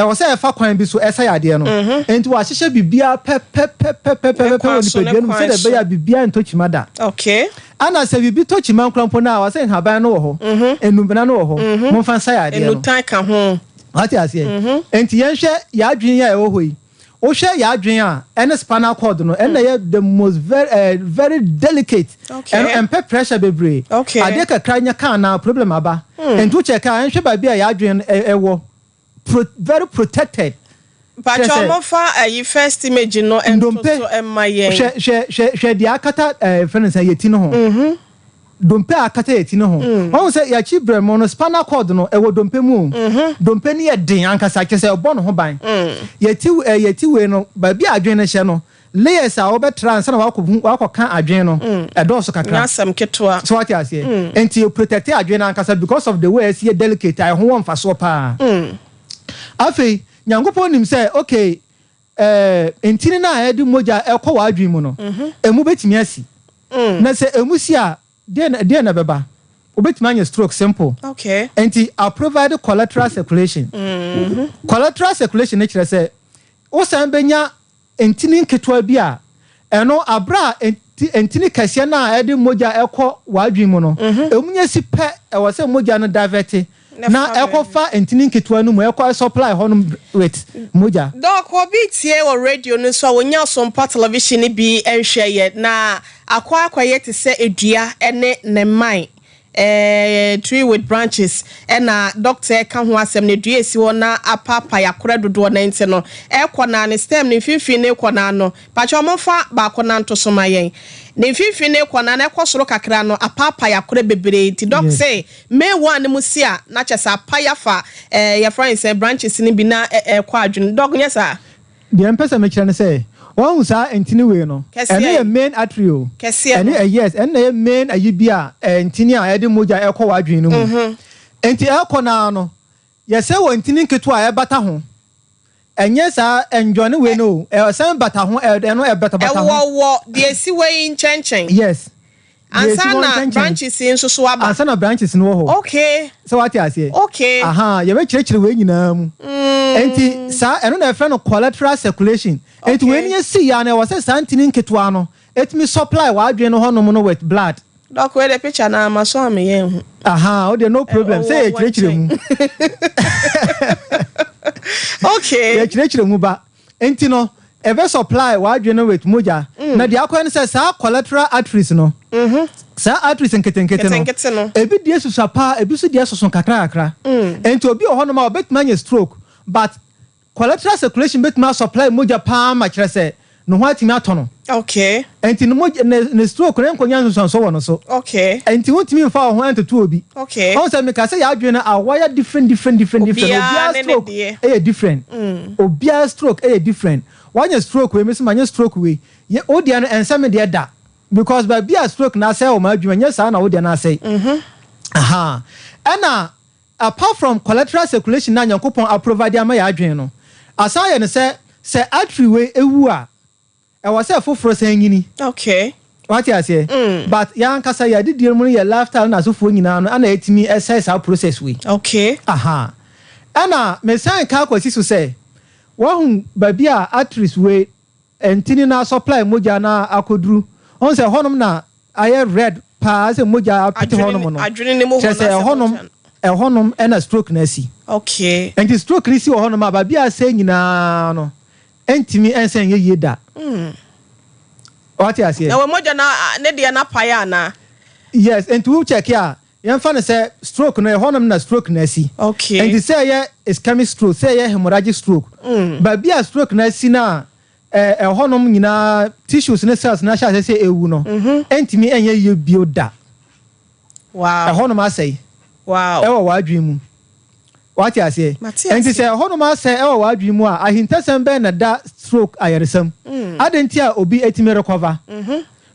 ɛwɔ sɛ ɛfa kwan bi so ɛsa yadeɛ no. Enti wɔahyehyɛ biribiara pɛpɛpɛpɛpɛpɛ wɔ nipadua no mu sɛdeɛ ɛbɛyɛ a biribiara ntɔ kyima da. Ɛna sɛ biribi tɔ kyima koraa mpo no a, wɔsɛ nhaban no wɔ hɔ, nnubena no wɔ hɔ, momfa nsa yadeɛ no. Nnutan ka ho. Wate aseɛ? Enti yɛnhwɛ yɛn adwene yi a ɛwɔ hɔ yi. Wohwɛ yɛn adwene a, ɛne spinal cord no, ɛno na ɛyɛ the most very, eh, very delicate. Okay. Ɛno ɛmpɛ pressure bebree. Okay. Adeɛ kakra nyɛ kaa na problem aba. Nti wo check a, ɛnhwɛ baabi a yɛn adwene no ɛwɔ. Pro, very protected. Mpakyɛ Kyerɛ sɛ, ɔmo fa ayi first image no nto ndompe, so mma yɛn. hwɛ, hwɛ, hwɛ, hwɛ deɛ akata ɛɛ, fɛn no sɛ yɛ ti no ho. Dompe a akata yɛ ti no ho. Wahu sɛ yɛakyi brɛmo no, spinal cord no, ɛwɔ dompe mu o. Dompe no yɛ den ankasa, kyerɛ sɛ ɛbɔ ne ho ban. Yɛ ti, ɛɛ, yɛ ti wei no, baabi a adwene no hyɛ no, layers a wobɛtra ansa na wakɔ wakɔka adwene no, ɛdɔɔso Nyɛ kakra. asɛm ketewa. So wate aseɛ? Nti protect adwene no ankasa because of the way ɛsi yɛ delicate a ɛho wɔ mfasoɔ paa. Afei, Nyankopɔn nim sɛ, okay, ɛɛ, ntini no a ɛde mogya ɛkɔ w'adwene mu no, emu bɛtumi asi. Na sɛ emu si a, deɛ na deɛ na ɛbɛba? Wobɛtumi anya stroke simple. Okay. Nti, I provide collateral circulation. Collateral circulation no kyerɛ sɛ, wosan bɛnya ntini nketewa bi a, ɛno abere a ntini kɛseɛ no a ɛde mogya ɛkɔ w'adwene mu no, emu nya si pɛ, ɛwɔ sɛ mogya no divert na ɛkɔfa ntini nketewa no mu, ɛkɔ supply hɔnom with mogya. Doc, obi tie wɔ radio no so a wonya Asompa television no bi nhwɛ yɛ na akɔ akɔyɛ te sɛ edua ne ne mman tree with branches ɛna doctor ka ho asɛm no dua esi hɔ na apaapae akorɛ dodoɔ na nti no ɛkɔ na ne stem ne mfimfini ne kɔ na no pakyɛ ɔmo fa baako na nto so ma yɛn ne mfimfini ne kɔ na na ɛkɔ soro kakra no apaapae akorɛ bebree nti doc sɛ May 1 ne mu si a na kyɛ sɛ apae afa yɛfrɛ ne sɛ branches no bi na ɛkɔ adwene. Doc, nyɛ saa? Deɛ mpɛ sɛ mekyerɛ ne sɛ, wahu saa ntini wei no, Kɛseɛ ɛno yi. yɛ main artery o. Kɛseɛ Ɛno no. yɛ, yes, ɛno na ɛyɛ main ayi bi a ntini a ɛde mogya ɛkɔ w'adwene no mu. Nti ɛkɔ naa no, yɛsɛ wɔ ntini nketewa a ɛbata ho. Ɛnyɛ saa ɛnjɔne wei no o, ɛsan bata ho, ɛno ɛbatabata ho. Ɛwɔ wɔ deɛ esi hɔ yi nkyɛnkyɛn. Yes. Deɛ esi Ansa hɔ na nkyɛnkyɛn. branches yi nso so aba. Ansa na branches no wɔ hɔ. Sɛ wate aseɛ? Okay. Aha, yɛbɛkyerɛkyerɛ wei nyinaa mu. Nti saa ɛno na ɛfrɛ no collateral circulation. Nti wei ni esi ya na ɛwɔ sɛ saa ntini nketewa no etumi supply w'adwene no hɔnom no with blood. Doc, wei de picture na ama so ama yɛn hu. Aha, o deɛ no problem. Sɛ Ɛwɔ wɔ yɛkyerɛkyerɛ mu. Yɛkyerɛkyerɛ mu ba. Nti no, ɛbɛ supply w'adwene no with mogya. Na deɛ akɔyɛ no sɛ saa collateral arteries no, saa arteries nketenkete no, Nketenkete no. ebi deɛ susua paa, ebi nso deɛ soso kakra kakra. Nti obi wɔ hɔnom a ɔbɛtumi anya stroke, but collateral circulation bɛtumi asupply mogya paa ma kyerɛ sɛ ne ho atumi atɔ no. Nti ne mogya ne stroke no nkɔnya nsunsuansoɔ wɔ no so. Nti wontumi mfa wo ho ntoto obi. Ɔhu sɛ meka sɛ yɛadwene no awaya different different different different. Obiara Obiara ne ne stroke deɛ. ɛyɛ different. Obiara stroke ɛyɛ different. Wanya stroke wei, me nso manya stroke wei. Yɛ wo deɛ no ɛnsɛ me deɛ da. Because baabi a stroke no asɛe wɔ m'adwuma nyɛ saa na wo deɛ no asɛe. Aha. Ɛna apart from collateral circulation na Nyankopɔn aprovide ama yɛ adwene no, asan yɛ no sɛ sɛ artery wei ewu a, ɛwɔ sɛ foforɔ san nyini. Wate aseɛ? But yɛn ankasa yɛ adidie mu no yɛ lifestyle na asofoɔ nyinaa no ana ɛtumi ɛsɛe saa process wei. Aha. Ɛna mesan ka akɔsi so sɛ wahu baabi a arteries wei ntini na supply mogya na akɔduru. Ɔhu sɛ hɔnom na ayɛ red paa sɛ mogya apete hɔnom no. Adwene ne mu hɔ Kyerɛ sɛ na sɛ ɛhɔnom mogya no. ɛhɔnom ɛna stroke na asi. Nti stroke no si wɔ hɔnom a baabi a asɛe nyinaa no ɛntumi ɛnsɛn nyɛ yie da. Wate aseɛ? Na wɔ mogya na ne deɛ na pae anaa? Yes, nti wo check a yɛmfa no sɛ stroke no ɛhɔnom na stroke no asi. Nti sɛ ɛyɛ ischemic stroke, sɛ ɛyɛ hemorrhagic stroke, baabi a stroke no asi no a ɛhɔnom nyinaa tissues ne cells no ahyɛ aseɛ sɛ ɛwu no, ɛntumi ɛnyɛ yie bio da. Ɛhɔnom asɛe. Ɛwɔ w'adwene mu. Wate aseɛ? Mate Nti aseɛ. sɛ ɛhɔnom asɛe ɛwɔ w'adwene mu a, ahintasɛm bɛn na da stroke ayaresɛm? Adɛn nti a obi etumi recover?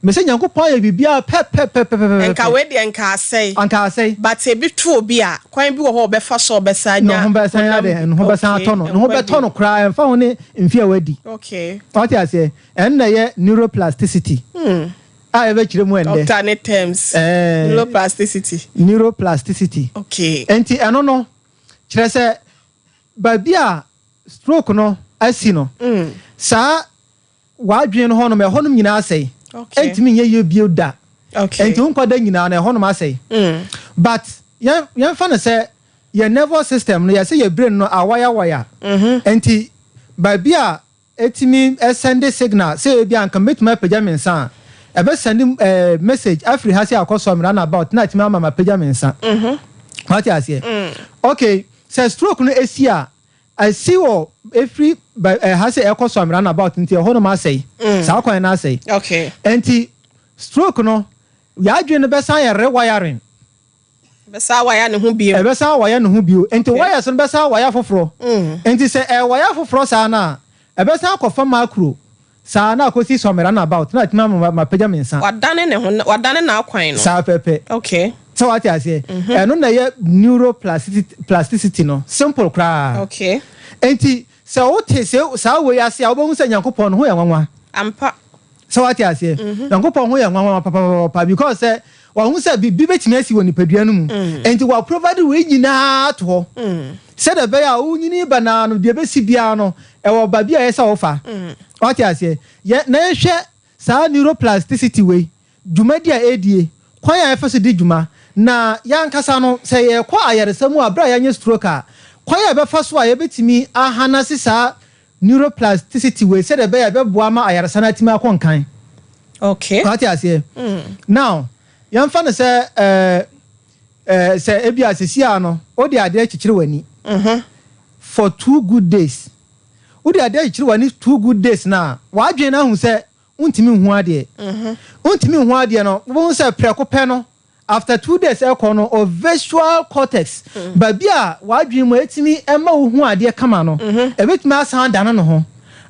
Mese Nyankopɔn ayɛ biribiara pɛpɛpɛpɛpɛpɛ. Nka wei deɛ nka asɛe. Anka asɛe. But ebi to obi a, kwan bi wɔ hɔ a ɔbɛfa so a ɔbɛsan Ne nya ho bɛsan honam. ade, ne ho bɛsan atɔ no. Ne ho Nkwa bɛtɔ bi. no koraa, ɛmfa ho ne mfe a wadi. Wate aseɛ? Ɛno na ɛyɛ neuroplasticity. A yɛbɛkyerɛ mu ɛndɛ. Doctor ne terms. Neuroplasticity. Neuroplasticity. Nti ɛno no kyerɛ sɛ baabi a stroke no asi no, saa w'adwene no hɔnom, ɛhɔnom nyinaa asɛe. Ɛntumi nyɛ yie bio da. Nti wo nkɔda nyinaa no, ɛhɔnom asɛe. But yɛmfa no sɛ yɛn nervous system no, yɛsɛ yɛ brain no awayawaya. Nti baabi a ɛtumi ɛsend signal sɛ ebi a nka mɛtumi apagya me nsa a, ɛbɛsend message afiri ha sɛ akɔ so roundabout na atumi ama mapagya me nsa. Wate aseɛ? Okay, sɛ stroke no esi a, asi wɔ efiri ɛha sɛ ɛkɔ so roundabout, nti ɛhɔnom asɛe. Saa kwan no asɛe. Nti stroke no, yɛadwene no bɛsan yɛ rewiring. Bɛsa waya ne ho bio. Ɛbɛsan wayɛ ne ho bio, nti wires no bɛsan wayɛ foforɔ. Nti sɛ ɛwayɛ foforɔ saa no a, ɛbɛsan akɔfa macro saa na akɔsi sɔmi roundabout na atumi ama mapagya me nsa. Wadane ne ho, wadane n'akwan no. Saa pɛpɛ. Sɛ wate aseɛ, ɛno na ɛyɛ neuroplasticity plasticity no, simple koraa. Nti sɛ wote sɛ saa wei ase a, wobɛhu sɛ Nyankopɔn no ho yɛ nwanwa. Sɛ wate aseɛ, Nyankopɔn ho yɛ nwanwa papapapa, because sɛ wahu sɛ biribi bɛtumi asi wɔ nipadua no mu, nti wa provide wei nyinaa to hɔ sɛdeɛ ɛbɛyɛ a wonyini ba naa no, deɛ ɛbɛsi biara no, ɛwɔ baabi a ɛyɛ sɛ wofa. Wate aseɛ? Yɛ na yɛhwɛ saa neuroplasticity wei dwumadi a ɛdie, kwan a yɛfa so di dwuma, na yɛankasa no, sɛ yɛkɔ ayaresa mu a, berɛ a yɛanyɛ stroke a, kwan a yɛbɛfa so a yɛbɛtumi ahanase saa neuroplasticity wei sɛdeɛ ɛbɛyɛ a ɛbɛboa ma ayaresa no atumi akɔ nkan. Wate aseɛ? Now yɛmfa no sɛ sɛ ebi a sisi a no, wode adeɛ kyekyere w'ani for 2 good days, wode adeɛ kyekyere w'ani 2 good days, na w'adwene no ahu sɛ wontumi nhu adeɛ. Wontumi nhu adeɛ no, wobɛhu sɛ prɛko pɛ no, after 2 days ɛkɔ no, o visual cortex, baabi a w'adwene mu etumi ɛma wo hu adeɛ kama no, ebɛtumi asan dane ne ho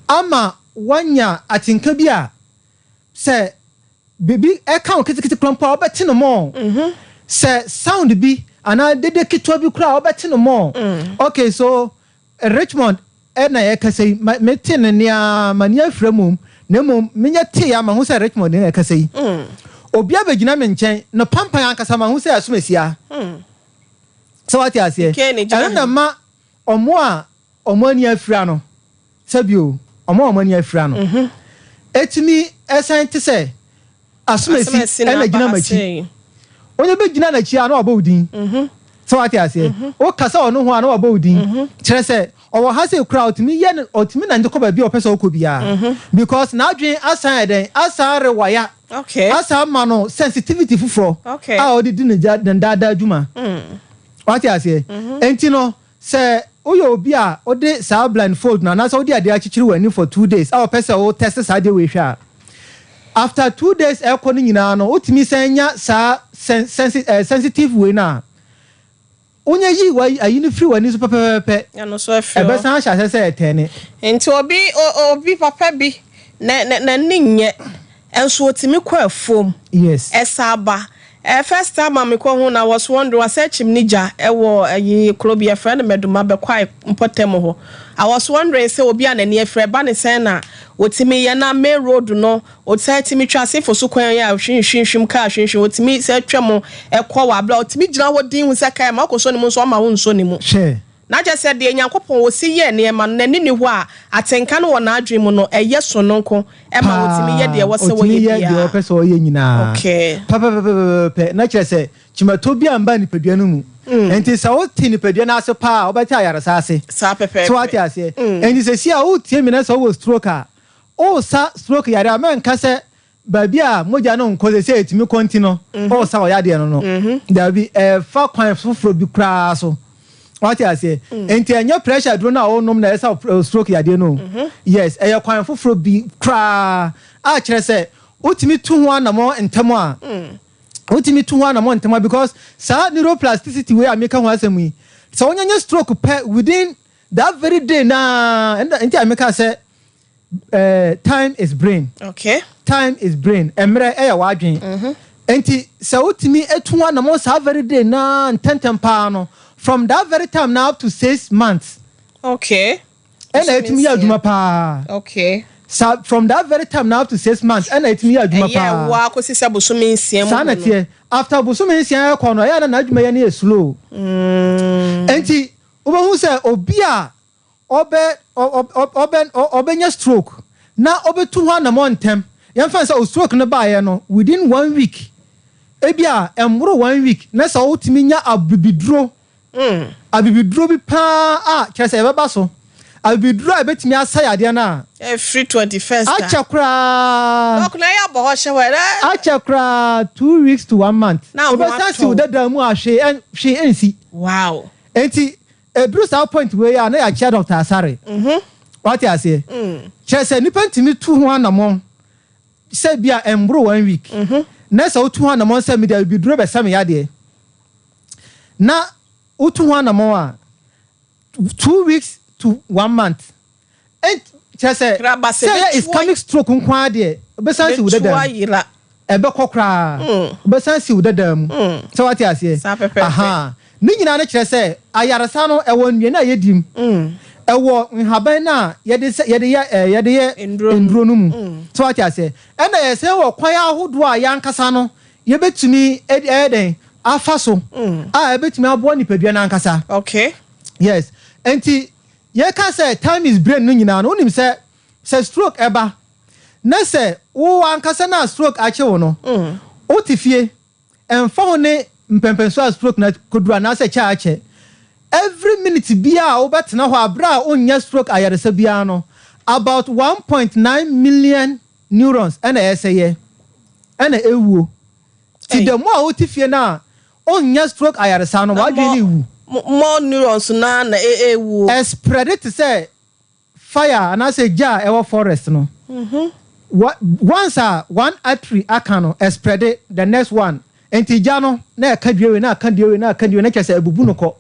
ama wanya atenka bi a sɛ biribi ɛka wo ketekete kora mpo a, wobɛte no mɔ, sɛ sound bi anaa dede ketewa bi koraa a, wobɛte no mɔ. Okay, so Richmond ɛna yɛkasa yi, mete ne nea m'ani afira mu, na mmom menyɛ tee ama ho sɛ Richmond na yɛkasa yi. Obi abɛgyina me nkyɛn na pampan ankasa ma ho sɛ ɛsom asia. Sɛ wate aseɛ, ɛno na ma ɔmo a ɔmo ani afira no, sɛbio ɔmo a ɔmo ani afira no etumi ɛsan te sɛ asomasi ɛna gyina m'akyi. Onye bɛ gyina n'akyi a, na wabɔ wo din. Sɛ wate aseɛ, wokasa ɔno ho a, na wabɔ wo din, kyerɛ sɛ ɔwɔ ha sɛ kura, ɔtumi yɛ no, ɔtumi nante kɔ baabi a ɔpɛ sɛ ɔkɔ biara, because n'adwene asan yɛ dɛn, asan rewaya, asan ma no sensitivity foforɔ a ɔde di ne gya ne daadaa adwuma. Wate aseɛ? Nti no, sɛ woyɛ obi a wode saa blindfold no anaasɛ wode adeɛ akyekyere w'ani for 2 days a, wɔpɛ sɛ wo test saa adeɛ wei hwɛ a, after 2 days ɛkɔ no nyinaa no, wotumi sɛn nya saa sensitive wei no a wonyɛ yi wa ayi no firi w'ani so pɛpɛpɛpɛ. Ɛno so afiri hɔ. Ɛbɛsan ahyɛ asɛ sɛ ɛtɛne. Nti obi papa bi na n'ani nyɛ nso, otumi kɔ afuom. Ɛsa aba. First time a mekɔ ho na was wondering wasɛ akyim ne gya ɛwɔ ɛyi kuro bi yɛfrɛ no Mɛduma Bɛkwae mpɔtam hɔ. I was wondering sɛ obi a n'ani afira, ɛba ne sɛn na otumi yɛ na main road no ɔsan tumi twa asefo so kwan yi a hwinhwinhwim kaa hwinhwin, otumi sɛ twɛ mu ɛkɔ wɔ abira, otumi gyina hɔ din hu sɛ kaa ma ɔkɔ so ne mu nso, ɔma wo nso ne mu. Hwɛ. Na kyerɛ sɛ deɛ Nyankopɔn wɔsi yɛ nneɛma no, n'ani ni hɔ a, atenka no wɔ n'adwene mu no, ɛyɛ sononko ɛma wɔtumi yɛ deɛ ɛwɔ sɛ ɔtumi wɔyɛ yɛ deɛ biara. ɔpɛ sɛ ɔyɛ nyinaa pɛpɛpɛpɛpɛ, na kyerɛ sɛ kyimatɔ bi amba nipadua no mu. Nti sɛ wote nipadua no ase paa a, wobɛte ayaresa ase. Saa pɛpɛɛpɛ. Sɛ wate aseɛ, nti sɛ si a wotie mi na sɛ wowɔ stroke a, wosa stroke yare a, mɛnka sɛ baabi a mogya no nkɔ sɛ ɛtumi kɔ nti no ɔsa ɔyadeɛ no. Daabi, ɛfa kwan foforɔ bi koraa so. Wate aseɛ? Nti ɛnyɛ pressure duro no a wonom na ɛsa stroke yadeɛ no o. Yes, ɛyɛ kwan foforɔ bi koraa a kyerɛ sɛ wotumi tu ho anammɔ ntɛm a, wotumi tu ho anammɔ ntɛm a, because saa neuroplasticity wei a meka ho asɛm yi, sɛ wonyanya stroke pɛ, within that very day naa, nti a meka sɛ time is brain. Time is brain, mmerɛ ɛyɛ w'adwen. Nti sɛ wotumi etu anammɔ saa very day naa ntɛntɛm paa no, from that very time now up to 6 months, ɛna etumi yɛ adwuma paa. Sa from that very time na up to 6 months ɛna ɛtumi yɛ adwuma Ɛyɛ paa. ɛwɔ akɔsi sɛ bosome 6 mu Saa na no. teɛ. After bosome 6 ɛkɔ no, ɛyɛ na n'adwuma yɛ no yɛ slow. Nti wobɛhu sɛ obi a ɔbɛ ɔ- ɔ- ɔbɛ ɔ- ɔbɛnya stroke na ɔbɛtu ho anammɔ ntɛm, yɛmfa sɛ o stroke no baeɛ no, within one week, ebi a ɛmmoro one week, na sɛ wotumi nya abibiduro, abibiduro bi paa a kyerɛ sɛ ɛbɛba so, abibiduro a ɛbɛtumi asa yadeɛ no a Ɛfiri 21st a. Akyɛ koraa. Ɔkuna yɛ abɔ hɔ hyɛ hɔ ɛdɛ. Akyɛ koraa, 2 weeks to one month. Na ho Wobɛsan si wo atɔ. dada mu a hwee ɛnsi. Nti eduru saa point wei a, na yɛakyia Dr. Asare. Wate aseɛ? Kyerɛ sɛ nipa ntumi tu ho anammɔn sɛ bi a ɛmboro one week, na sɛ wotu ho anammɔn sɛ mede abibiduro bɛsa me yadeɛ, na wotu ho anammɔn a, 2 weeks to one month. Kyerɛ sɛ Kraba sɛ sɛ ɛyɛ bɛtu ischemic stroke nko ara deɛ, wobɛsan si wo Bɛtu dada mu. Ayera. Ɛbɛkɔ koraa, wobɛsan si wo dada mu. Sɛ wate aseɛ? Saa pɛpɛɛpɛ. Aha ne nyinaa no kyerɛ sɛ ayaresa no ɛwɔ nnuane a yɛdi mu, ɛwɔ nhaban no a yɛde sɛ yɛde yɛ Nduro mu. nduro no mu. Sɛ wate aseɛ? Ɛna yɛsɛ wɔ kwan ahodoɔ a yɛankasa no yɛbɛtumi ɛyɛ dɛn afa so a ɛbɛtumi aboa nipadua no ankasa. Yes, nti yɛka sɛ time is brain no nyinaa no, wonim sɛ stroke ɛba na sɛ wo ankasa na stroke akye wo no, wote fie, ɛmfa ho ne mpɛmpɛnso a stroke na koduru anaasɛ kyɛ akyɛ, every minute biara a wobɛtena hɔ abere a wonyɛ stroke ayaresa biara no, about 1.9 million neurons ɛna ɛsɛ yɛ ɛna ɛwuo. Ti Ei. dɛm a wote fie no a onyɛ stroke ayaresa no, wadwene ne wu. More neurons na ɛɛwu. Ɛspread te sɛ fire anaasɛ gya a ɛwɔ forest no. Once a one artery aka no, ɛspread the next one. Nti gya no na ɛka dua wei, na aka dua wei, na aka dua wei, na kyerɛ sɛ ɛbubu no kɔ.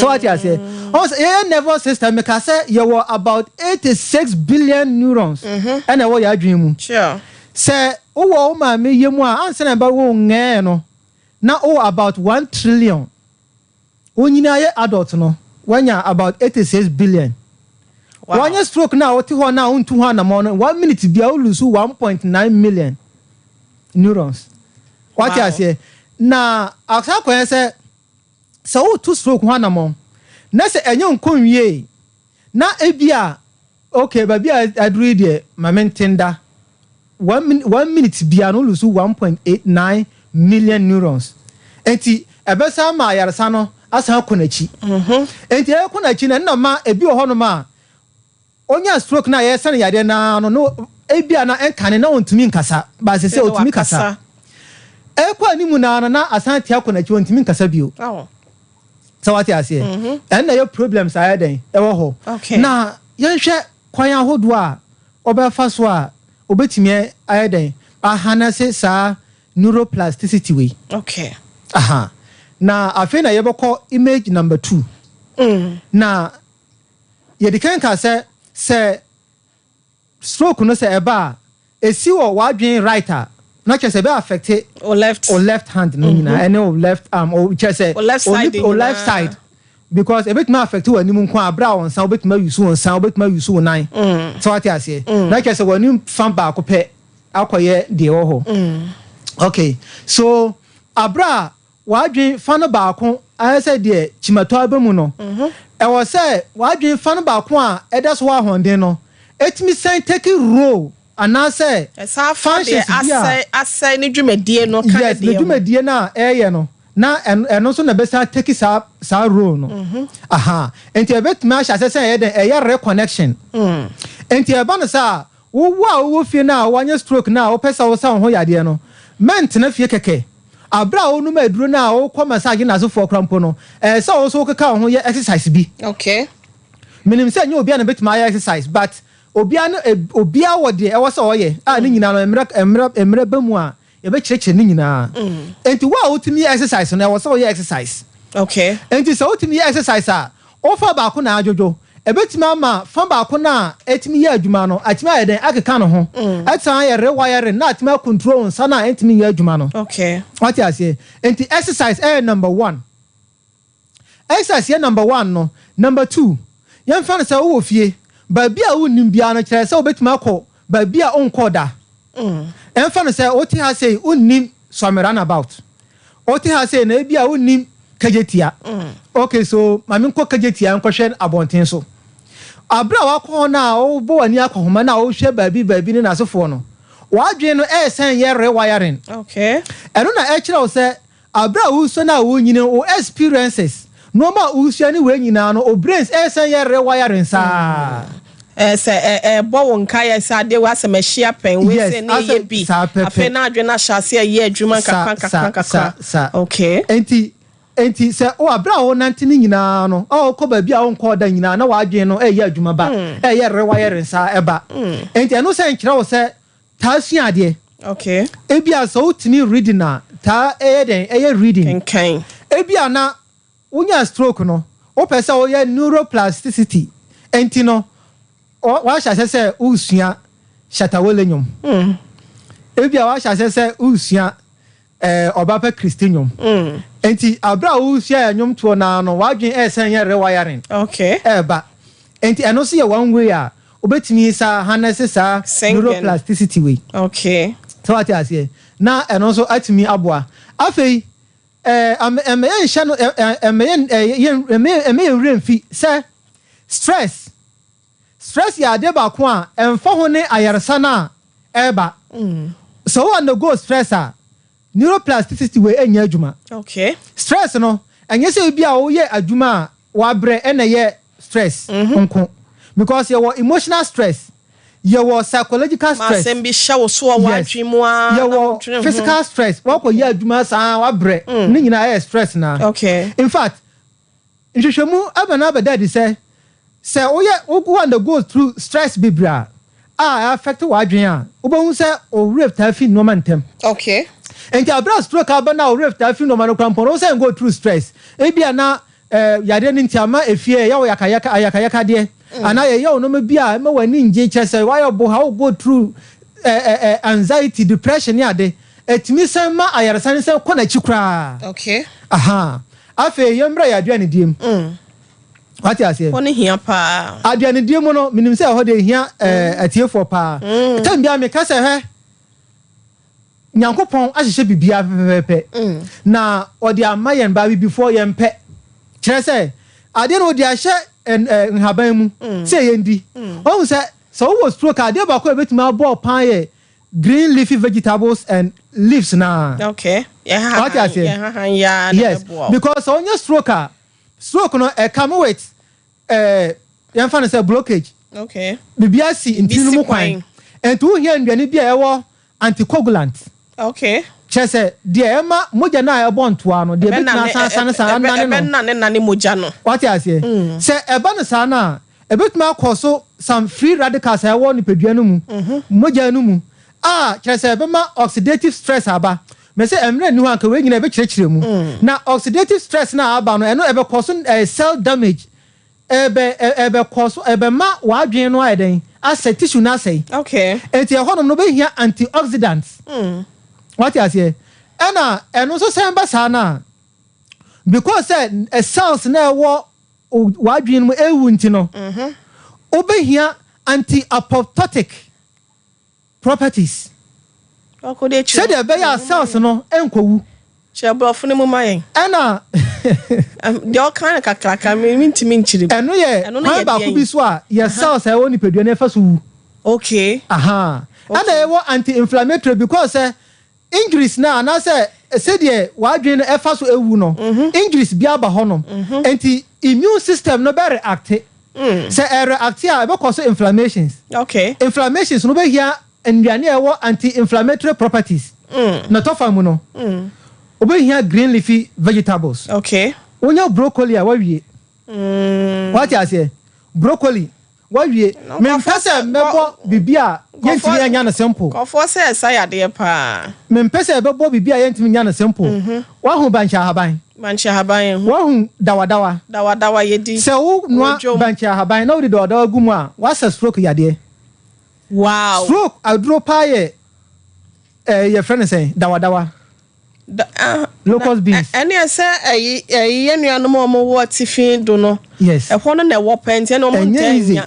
Sɛ wate aseɛ? Ɔn sɛ yɛyɛ nervous system, meka sɛ yɛwɔ about 86 billion neurons ɛna ɛwɔ yɛ adwene mu. Sɛ wowɔ wo maame yɛ mu a, ansa na ɛbɛwo wo ngɛɛ no, na wowɔ about 1 trillion. Wonyini ayɛ adult no, wanya about 86 billion. Wanyɛ stroke na wote hɔ na wontu ho anammɔn no, one minute bia wo lose 1.9 million neurons. Wate aseɛ? Na asa akɔyɛ sɛ wotu stroke ho anammɔn na sɛ ɛnyɛ nkɔ nwie na ebi a, okay, baabi a aduru yi deɛ, ma mente nda, one minute bia no wo lose 1.89 million neurons. Nti ɛbɛsa ma ayaresa no asan akɔ n'akyi. Nti ɛkɔ n'akyi no, ɛnna ma ebi wɔ hɔnom a onya stroke na yɛsɛ no yadeɛ naa no, ebi a na ɛnkane na ɔntumi nkasa baasi sɛ ɔtumi kasa, ɛkɔ anim naa no na asan tia kɔ n'akyi, ɔntumi nkasa bio. Sɛ wate aseɛ? Ɛnna yɛ problems ayɛ dɛn ɛwɔ hɔ. Na yɛnhwɛ kwan ahodoɔ a ɔbɛfa so a obɛtumi ayɛ dɛn ahanase saa neuroplasticity wei. Aha na afei na yɛbɛkɔ image number two. Na yɛde kan ka sɛ stroke no sɛ ɛba a, esi wɔ w'adwene right a, na kyerɛ sɛ ɛbɛ affect O left. O left hand no nyinaa ɛne o left arm, o kyerɛ sɛ O left side o left nyinaa. side, because ebetumi affect wɔ anim nko a, abere a wɔn nsa wobɛtumi ayusu wɔn nsa, wobɛtumi ayusu wɔn nan. Sɛ wate aseɛ? Na kyerɛ sɛ wɔn anim fa baako pɛ akɔyɛ deɛ ɛwɔ hɔ. Okay, so abere a w'adwene fa no baako ayɛ sɛ deɛ kyimatɔ aba mu no, ɛwɔ sɛ w'adwene fa no baako a ɛda so wɔ ahoɔden no etumi sɛn take role anaasɛ Ɛsan fa deɛ functions bi a asɛe asɛe ne dwumadie no ka ne Yes, ne deɛ ho. dwumadie no a ɛyɛ no, na ɛno nso na ɛbɛsa take saa role no. Aha nti ɛbɛtumi ahyɛ ase sɛ ɛyɛ dɛn, ɛyɛ reconnection. Nti ɛba no sɛ a wowɔ a wowɔ fie no a wanyɛ stroke no a, wopɛ sɛ wosa wo ho yadeɛ no, mɛntena fie kɛkɛ. Abere a wonum aduro no a, wokɔ massage no asefoɔ kora mpo no, ɛɛ sɛ wo nso wokeka wo ho yɛ exercise bi. Menim sɛ nyɛ obiara na bɛtumi ayɛ exercise, but obiara no obiara wɔ deɛ ɛwɔ sɛ ɔyɛ a, ne nyinaa no mmerɛ ba mu a yɛbɛkyerɛkyerɛ ne nyinaa. Nti wo a wotumi yɛ exercise no, ɛwɔ sɛ woyɛ exercise. Nti sɛ wotumi yɛ exercise a, wofa baako na adwodwo, ɛbɛtumi ama fa baako no a ɛtumi yɛ adwuma no atumi ayɛ dɛn akeka ne ho, ɛsan ayɛ rewiring na atumi acontrol wo nsa no a ɛntumi nyɛ adwuma no. Wate aseɛ? Nti exercise ɛyɛ number one. Exercise yɛ number one no. Number two, yɛmfa no sɛ wowɔ fie. Baabi a wonnim biara no kyerɛ sɛ wobɛtumi akɔ baabi a wonkɔɔ da. Ɛmfa no sɛ wote ha sei wonnim Suame Runabout. Wote ha sei na ebia wonnim Kejetia. Okay, so ma menkɔ Kejetia nkɔhwɛ abɔnten so. Bere a woakɔ hɔ no a wobɔ w'ani akɔhoma no a wohwɛ baabi baabi ne n'asefoɔ no, w'adwene no ɛresan yɛ rewiring. Okay. Ɛno na ɛkyerɛ wo sɛ Aber a worusua na worinyin no, wo experiences, nneɛma a worusua ne wei nyinaa no, wo brains resan yɛ rewiring saa. Sɛ ɛbɔ wo nkaeɛ sɛ adeɛ wei asɛ mahyia pɛn, wei Yes, sɛ ne asɛ ɛyɛ bi, saa afei pɛpɛ. na adwene no ahyɛ aseɛ ɛyɛ adwuma Sa, nkakra sa, nkakra sa, nkakra. sa. Okay. Enti, enti sɛ wo aber a worenante no nyinaa no, a wokɔ baabi a wonkɔɔ da nyinaa na w'adwene no reyɛ adwuma ba, ɛreyɛ rewiring saa ɛba. Enti ɛno sɛ nkyerɛ wo sɛ Taa sua adeɛ. Okay. Ebia sɛ wotumi reading a, taa ɛyɛ dɛn? Ɛyɛ reading. Kenkan. Ebia na wonya stroke no, wopɛ sɛ woyɛ neuroplasticity, enti no woahyɛ aseɛ sɛ woresua Shatta Wale nnwom. Ebia woahyɛ aseɛ sɛ woresua Ɛɛ ɔba pɛ Christy nnwom. Enti aber a worusua nnwomtoɔ no ara no, w'adwen ɛresan yɛ rewiring ɛreba. Enti ɛno nso yɛ one way a wobɛtumi saa harness saa neuroplasticity wei. Sɛ wate aseɛ? Na ɛno nso atumi aboa. Afei ɛɛ ɛmma yɛnhyɛ no ɛmma yɛn ɛmma yɛn werɛ mfi sɛ stress Stress yɛ adeɛ baako a ɛmfa ho ne ayaresa no a ɛreba. Sɛ wo undergo stress a, neuroplasticity wei ɛnyɛ adwuma. Okay. Stress no, ɛnyɛ sɛ ebi a woyɛ adwuma a wabrɛ ɛna ɛyɛ stress nko. Because yɛwɔ emotional stress, yɛwɔ psychological Ma stress. asɛm bi hyɛ wo so wɔ Yes. w'adwene mu ara na Yɛwɔ wodwene ho. physical stress, wakɔ yɛ adwuma saa wabrɛ, ne nyinaa ɛyɛ stress naa. Okay. In fact, Nhwehwɛmu ama no abɛda adi sɛ, sɛ woyɛ wo undergo through stress bebree a, a ɛ affect w'adwene a, wobɛhu sɛ wo werɛ taa fi nneɛma ntɛm. Okay. Enti bere a stroke aba no a wo werɛ taa fi nneɛma no koraa mpo no, wosan go through stress. Ebia na eh, yadeɛ no nti ama efie ɛyɛ wo yakayaka, ayakayakadeɛ, anaa yɛyɛ wo nneɛma bi a ɛma w'ani ngye, kyerɛ sɛ woayɛ boha, wo go through eh, eh, eh, anxiety, depression ne ade. Ɛtumi san ma ayaresa no san kɔ n'akyi koraa. Okay. Aha. Afei yɛmmra yɛn aduanedie mu. Wate aseɛ? Hɔ no hia paa. Aduanedie mu no, menim sɛ ɛhɔ deɛ ɛhia ɛɛ atiefoɔ paa. Tɛm biara meka sɛ hwɛ, Nyankopɔn ahyehyɛ biribiara pɛpɛpɛpɛ na ɔde ama yɛn, but abibifoɔ yɛmpɛ. Kyerɛ sɛ, adeɛ no ɔde ahyɛ ɛ nhaban mu sɛ yɛndi. Wahu sɛ, sɛ wowɔ stroke a, adeɛ baako a ɛbɛtumi abɔ wo paa yɛ Green leafy vegetables and leaves naa. Okay. Yɛ Wate aseɛ? yɛ hahan yaa na Yes, ɛbɛboa wo. because sɛ wonya stroke a, stroke no ɛcome with eh, yɛmfa no sɛ blockage. Okay. Biribi asi Biribi ntini no si mu kwan. kwan. Nti wohia nnuane bi a ɛwɔ anticoagulant. Okay. Kyerɛ sɛ, deɛ ɛma mogya no a ɛbɔ ntoa no, deɛ ɛbɛtumi Ɛbɛnane asan asane saa anane no. ɛbɛnane nane mogya no. Wate aseɛ? Sɛ ɛba no saa no a, Ebetumi akɔ so some free radicals a ɛwɔ nipadua no mu, mogya no mu, a kyerɛ sɛ ɛbɛma oxidative stress aba. Mese mmerɛ nni hɔ a anka wei nyinaa ɛbɛkyerɛkyerɛ mu. Na oxidative stress no a aba no, ɛno ɛbɛkɔ so ɛyɛ cell damage, ɛbɛ ɛbɛkɔ so ɛbɛma w'adwene no ayɛ dɛn? Asɛe, tissue no asɛe. Okay. Enti ɛhɔnom no wobɛhia antioxidants. Wate aseɛ? Ɛna ɛno nso sɛn ba saa no a, because sɛ cells no a ɛwɔ w'adwene mu rewu nti no, wobɛhia anti-apoptotic properties sɛdeɛ ɛbɛyɛ a cells no nkɔwu. Kyerɛ borɔfo no mu ma yɛn. Ɛna deɛ ɔka no kakraka mentumi nkyerɛ mu. Ɛno yɛ kwan baako bi so a yɛ cells a ɛwɔ nipadua no ɛfa so wu. Okay. Aha. Ɛna ɛwɔ anti-inflammatory because sɛ Injuries no anaasɛ sɛdeɛ w'adwene no ɛfa so ɛwu no, injuries bi aba hɔ nom. Nti immune system no bɛ reacte. Sɛ ɛ reacte a, ɛbɛ cause inflammations. Okay. Inflammations no wobɛhia nnuane a ɛwɔ anti-inflammatory properties. Na ɛtɔ fa mu no, wobɛhia green leafy vegetables. Okay. Wonya broccoli a, wawie. Wate aseɛ? Broccoli, wawie. Mempɛ sɛ mɛbɔ biribi a yɛntumi anya no simple. Nkurɔfoɔ sɛ ɛsa yadeɛ paa. Mempɛ sɛ ɛbɛbɔ biribi a yɛntumi nya no simple. Woahu bankye ahaban? Bankye ahaban yɛhu. Woahu dawadawa? Dawadawa yɛdi. Sɛ wonoa bankye ahaban na wode dawadawa gu mu a, woasa stroke yadeɛ. Wow! Stroke aduro paa yɛ ɛɛ yɛfrɛ no sɛn? Dawadawa. Da ah Locust beans. Ɛneɛ sɛ ɛyi ɛyi yɛn nuanom a wɔn wɔ atifi do no. Yes. Ɛhɔ no na ɛwɔ pɛ nti ɛna wɔn Ɛnyɛ ntaa easy. nya.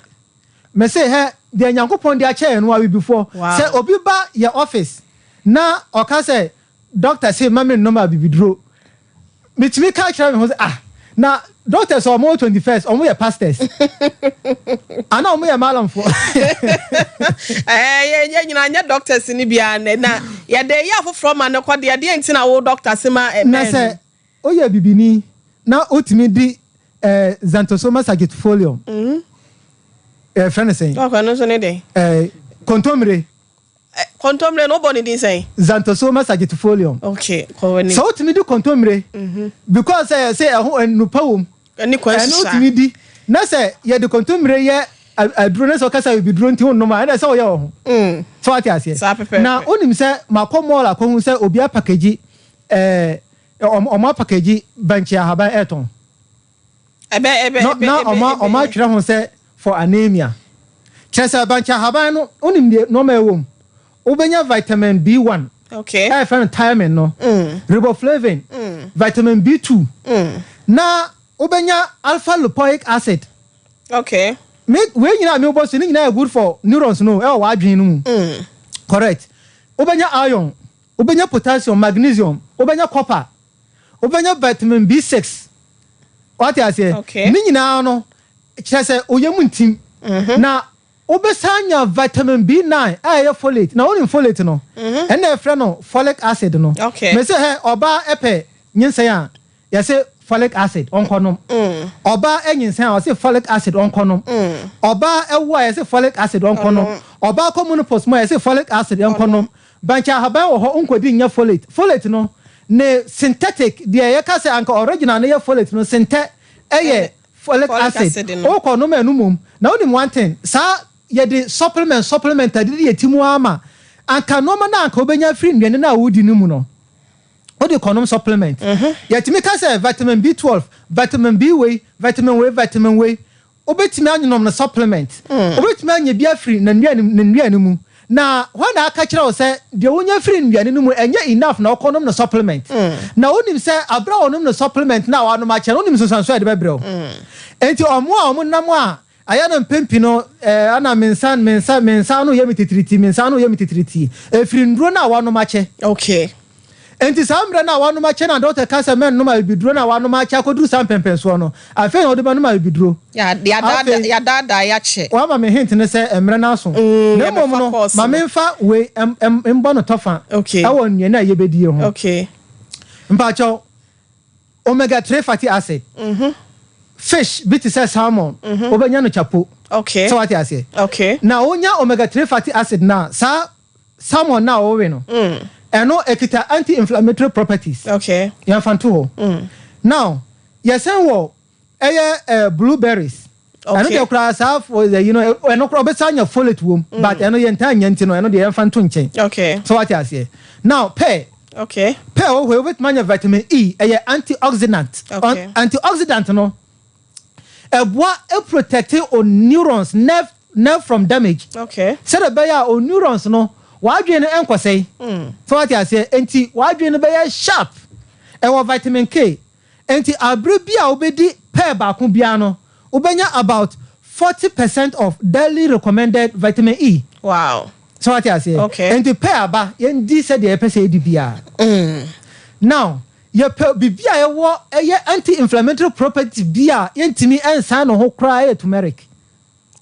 Mese hɛ, deɛ Nyankopɔn de akyɛ yɛn no abibifoɔ, sɛ obi ba yɛ office na ɔka sɛ doctor se ma me nnom abibiduro, metumi ka kyerɛ me ho sɛ ah, na doctors a wɔwɔ 21st wɔn yɛ pastors ana wɔn yɛ malamfoɔ? Ɛɛ, yɛ yɛ nyinaa nyɛ doctors ni biara nɛ na yɛde yɛ afoforɔ ma no kɔ deɛ deɛ nti na wo doctor se ma Na sɛ woyɛ bibini na wotumi di Xanthosoma sagittifolium, yɛfrɛ no sɛn? Ɔkɔ no nso ne den. Kontommire. Kontommire no wobɔ ne din sɛn? Xanthosoma sagittifolium. Okay, kɔ w'anim. Sɛ wotumi di kontommire, because sɛ sɛ ɛho nnupa wom, Ɛne kwan ɛno susa. wotumi di. Na sɛ yɛde kontommire yɛ aduro na sɛ ɔka sɛ bibiduro nti wonnom a, ɛna sɛ woyɛ wɔ ho. Sɛ wate aseɛ? Saa pɛpɛɛpɛ. Na wonim sɛ makɔ mall akɔhu sɛ obi apakagyi ɔmo apakagyi bankye ahaban ɛɛtɔn. Ɛbɛ ɛbɛ Na ɛbɛ na ɛbɛ ɔmo ɛbɛ. ɔmo atwerɛ ho sɛ for anemia. Kyerɛ sɛ bankye ahaban no, wonim deɛ nneɛma ɛwɔ mu. Wobɛnya vitamin B1 a yɛfrɛ no thiamine no, riboflavin, vitamin B2, na wobɛnya alpha lipoic acid. Me wei nyinaa a mebɔ so ne nyinaa yɛ good for neurons no ɛwɔ w'adwene no mu. Correct. Wobɛnya iron, wobɛnya potassium, magnesium, wobɛnya copper, wobɛnya vitamin B6. Wate aseɛ? Okay. Ne nyinaa no kyerɛ sɛ oyam ntim. Na wobɛsan nya vitamin B9 a ɛyɛ folate. Na wonim folate no? Ɛnna ɛfrɛ no folic acid no. Mese hɛ, ɔbaa ɛpɛ nyinsɛn a, yɛse folic acid ɔnkɔnom. Ɔbaa ɛnyinsɛn a, ɔse folic acid ɔnkɔnom. Ɔbaa ɛwo a, yɛse folic acid ɔnkɔnom. Ɔbaa kɔ menopause mu a, yɛse folic acid ɛnkɔnom. Bankye ahaban wɔ hɔ, nkɔdi nyɛ folate. Folate no, ne synthetic deɛ yɛka sɛ anka original no yɛ folate no, syntɛ ɛyɛ folic acid. Wokɔ nom ɛno mmom. Na wonim one thing, saa yɛde supplement supplement a didi yɛ ti mu ama anka nneɛma no anka wobɛnya firi nnuane no a wodi no mu no, wode kɔnom supplement. Yɛtumi ka sɛ vitamin B12, vitamin B wei, vitamin wei, vitamin wei, wobɛtumi anyenom no supplement. Wobɛtumi anya bi afiri ne nnuane mu. Na hɔ na aka kyerɛ wo sɛ deɛ wonya firi nnuane no mu ɛnyɛ enough na wokɔnom no supplement. Na wonim sɛ abere a wɔnom no supplement na wanom akyɛ no, wonim nsonsanso a yɛde bɛbrɛ wo. Enti ɔmo a ɔmo nam a ayɛ no mpempi no, ana me nsa me nsa me nsa ano yɛ me titiriti, me nsa ano yɛ me titiriti, efiri nduro no a wanom akyɛ. Enti saa mmerɛ no a wanom akyɛ na dɔkta ka sɛ mɛnnom abibiduro no a wanom akyɛ akɔduru saa mpɛmpɛnsoɔ no, afei na wode bɛnom abibiduro. Afei Yɛadaadaa yɛakyɛ. Wama me hint ne sɛ mmerɛ no aso. Na mmom Yɛbɛfa no, course ma no. memfa wei mbɔ no tɔfa ɛwɔ nnuane a yɛbɛdie ho. Mpakyɛw, omega 3 fatty acid, fish bi te sɛ salmon, wobɛnya no kyapo. Sɛ wate aseɛ? Okay. Na wonya omega 3 fatty acid na saa salmon na wɔwe no, ɛno ekita anti-inflammatory properties. Yɛmfa nto hɔ. Now, yɛsɛn wɔ ɛyɛ blueberries. Ɛno deɛ koraa saa ɛyi no, ɛno koraa ɔbɛsa anya folate wom, but ɛno yɛntaa nya nti no, ɛno deɛ yɛmfa nto nkyɛn. Sɛ wate aseɛ? Now, pear. Pear wɔ hɔ, wobɛtumi anya vitamin E, ɛyɛ antioxidant. Antioxidant no, ɛboa protect o neurons, nerve from damage. Sɛdeɛ ɛbɛyɛ a o neurons no, w'adwene no ɛnkɔsɛe. Sɛ wate aseɛ? Nti w'adwene no bɛyɛ sharp. Ɛwɔ vitamin K. Nti abere bi a wobɛdi pear baako biara no, wobɛnya about 40% of daily recommended vitamin E. Sɛ wate aseɛ? Okay. Nti pear aba, yɛndi sɛdeɛ yɛpɛ sɛ yɛdi biara. Now, yɛpɛ biribi a ɛwɔ ɛyɛ anti-inflammatory property bi a yɛntumi nsan ne ho koraa, ɛyɛ turmeric.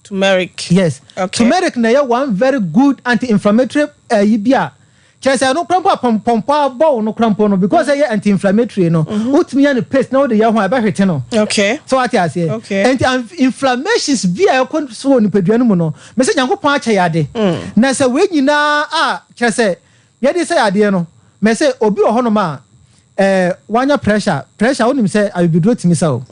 Turmeric. Yes. Okay. Turmeric na ɛyɛ one very good anti-inflammatory ɛyi bi a kyerɛ sɛ ɛno kora mpo a pɔmpɔmpɔ abɔ wo no kora mpo no, because ɛyɛ anti-inflammatory no, wotumi yɛ no paste na wode yɛ ho a, ɛbɛhwete no. Sɛ wate aseɛ? Okay. Nti inflammations bi a ɛkɔ so wɔ nipadua no mu no, mɛ sɛ Nyankopɔn akyɛ yɛ ade na sɛ wei nyinaa a kyerɛ sɛ yɛde sɛ adeɛ no, mɛ sɛ obi wɔ hɔnom a wanya pressure, wonim sɛ abibiduro tumi sa o.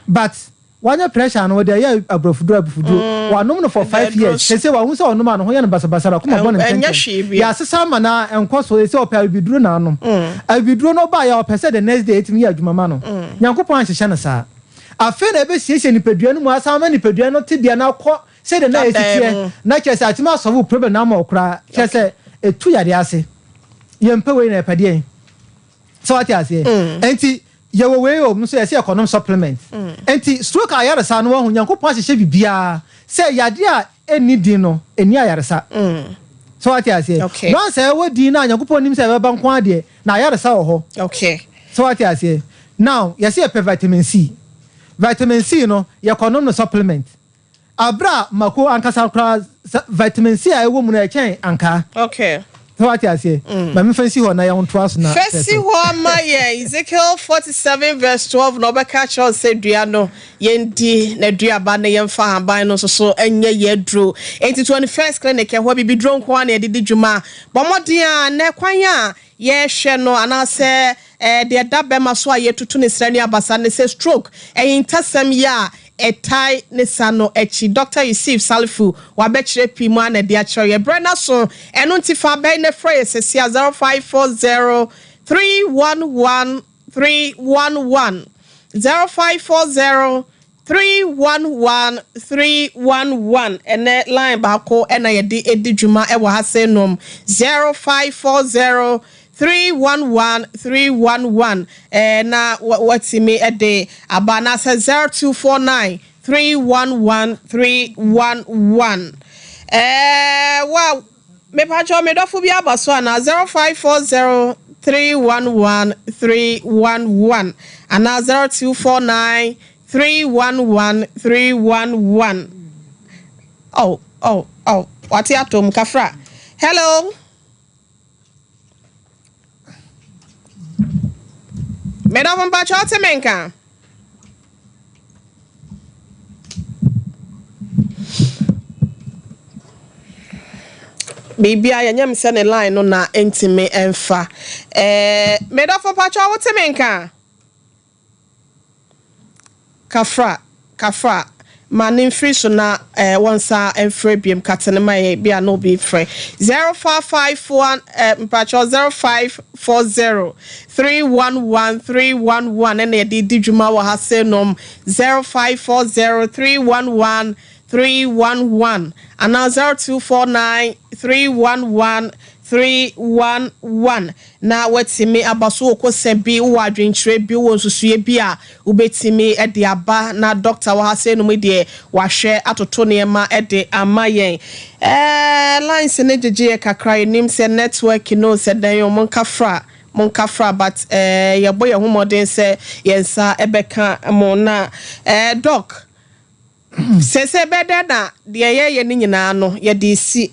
But wanya pressure no, wɔde ɛyɛ aborɔfoduro abufuduro, wanom no for 5 years, sɛ wahu sɛ ɔnom a ne ho yɛ no basabasa na kɔma bɔ ne Ɛnyɛ ntɛntɛm. Hwee bi. Yɛasesa ama na ɛnkɔ so sɛ ɔpɛ abibiduro na anom abibiduro no, ɔbaa yɛ ɔpɛ sɛ the next day ɛtumi yɛ adwuma ma no. Nyankopɔn anhyehyɛ no saa. Afei na ɛbɛsiesie nipadua no mu asan ama nipadua no tebea no akɔ sɛdeɛ na ɛsi Dadaa teɛ mu. na kyerɛ sɛ atumi asɔre problem no ama wo koraa, kyerɛ sɛ ɛtu yadeɛ ase. Yɛmpɛ wei na yɛpɛ deɛn? Sɛ wate aseɛ? Enti yɛwɔ wei o nso yɛsɛ yɛkɔnom supplement. Enti stroke ayaresa no, wahu Nyankopɔn ahyehyɛ biribiara. Sɛ yadeɛ a ɛnni din no, ɛnni ayaresa. So wate aseɛ? Okay. Once a ɛwɔ din no a Nyankopɔn nim sɛ ɛbɛba nko ara deɛ, na ayaresa wɔ hɔ. Okay. So wate aseɛ? Now, yɛse yɛpɛ vitamin C. Vitamin C no, yɛkɔnom no supplement. Aberɛ a mako ankasa koraa, vitamin C a ɛwɔ mu no, ɛkyɛn ankaa. Okay. So wate aseɛ? Ma memfa nsi hɔ na yɛntoa so na Fa si hɔ ma yɛn. Ezekiel 47 verse 12 na ɔbɛka akyerɛ wo sɛ dua no yɛndi n'aduaba na yɛmfa ahaban no nso so nyɛ yɛn aduro. Enti 21st Clinic ɛhɔ abibiduro nko ara na yɛde di dwuma. Bɔ mmɔden a nnɛ kwan a yɛrehwɛ no anaasɛ deɛ ɛda bɛrima so a yɛtutu ne srɛ ne abasa ne sɛ stroke, ahintasɛm yi a ɛtae ne sa no akyi. Dɔkta Yussif Salifu wabɛkyerɛ pii mu ara na ɛde akyerɛ yɛn. Berɛ no aso, ɛno nti fa abɛn na frɛ yɛn seesei a 0540 311 311, 0540 311 311. Ɛnɛ line baako na yɛde di dwuma wɔ ha sei nom, 0540 311 311 ɛɛ na watumi de aba anaasɛ 0249 311 311 ɛɛ wa mepatwɔ me dɔfo bi aba so anaa 0540 311 311 anaa 0249 311 311 oh oh oh wate atom kafra hello. Medɔfo mpakyɛ wote me nka? Biribia yɛnyɛ me sɛ ne line no na ntumi mfa. Eh, medɔfo mpakyɛ wote me nka? Kafra, kafra, ma no mfiri so na eh, wɔnsa mfrɛ biom, kate no ma yɛn, bi a na obi frɛ. 0551, eh, mpakyɛw, 0540 311 311 ɛna yɛde di dwuma wɔ ha se nom, 0540 311 311 anaa 0249 311 311 na woatumi aba so wɔ kosa bi, wowɔ adwenkyerɛ bi, wowɔ nsusuiɛ bi a wobɛtumi de aba na dɔkta wɔ ha sei nom deɛ wahwɛ atoto nneɛma de ama yɛn. Ɛɛ lines no gyegye yɛ kakra yɛnim sɛ network no sɛ dɛn o monka fra monka fra but ɛɛ yɛbɔ yɛn ho mmɔden sɛ yɛn nsa ɛbɛka mo na ɛɛ doc Seesei ɛbɛyɛ dɛn na deɛ yɛreyɛ no nyinaa no, yɛde resi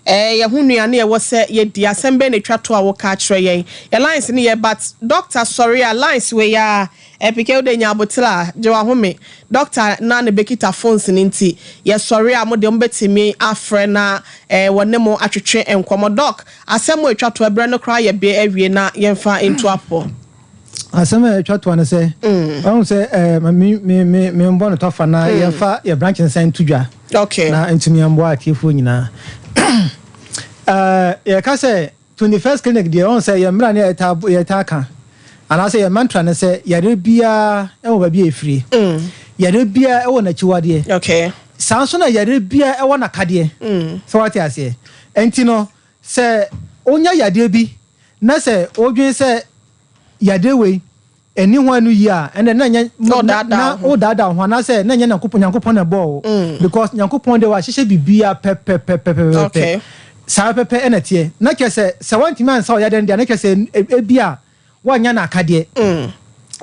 yɛn ho nnuane a ɛwɔ sɛ yɛdi? Asɛm bɛn na ɛtwa to a woka akyerɛ yɛn? Yɛn lines no yɛ but doctor sɔre a lines wei ara ɛpeke wode nya aboterɛ a gye w'ahome. Doctor no ara na ɛbɛkita phones no nti yɛsɔre a mo deɛ mobɛtumi afrɛ na wɔne mo atwetwe nkɔmmɔ. Doc, asɛm a ɛtwa to ɛberɛ no koraa yɛ bɛ awie na yɛmfa ntu apɔ. Asɛm a ɛtwa toa no sɛ, ɔhu sɛ ɛɛ me me me me mbɔ no tɔfa na yɛmfa yɛ branch nsan nto dwa. Okay. Na ntumi mboa atiefoɔ nyinaa. Ɛɛ yɛka sɛ 21st clinic deɛ ɔhu sɛ yɛn mmara ne yɛtaa yɛtaa ka anaasɛ yɛn mantra ne sɛ yare biara ɛwɔ baabi a ɛfiri. Yare biara ɛwɔ n'akyiwadeɛ. Okay. Saa nso na yare biara ɛwɔ n'akadeɛ. Sɛ wate aseɛ. Nti no sɛ wonya yadeɛ bi na sɛ wodwen sɛ yadeɛ wei ɛni ho ano yie a, ɛnna na nyɛ na wodaadaa wo ho anaasɛ na nyɛ Nyankopɔn Nyankopɔn na ɛbɔɔ wo mm. because Nyankopɔn deɛ wahyehyɛ biribiara pɛpɛpɛpɛpɛpɛ saa pɛpɛ ɛna teɛ na kyerɛ sɛ sɛ wantumi ansa ɔyadeɛ no deɛ na kyerɛ sɛ ebi a wanya no akadeɛ mm.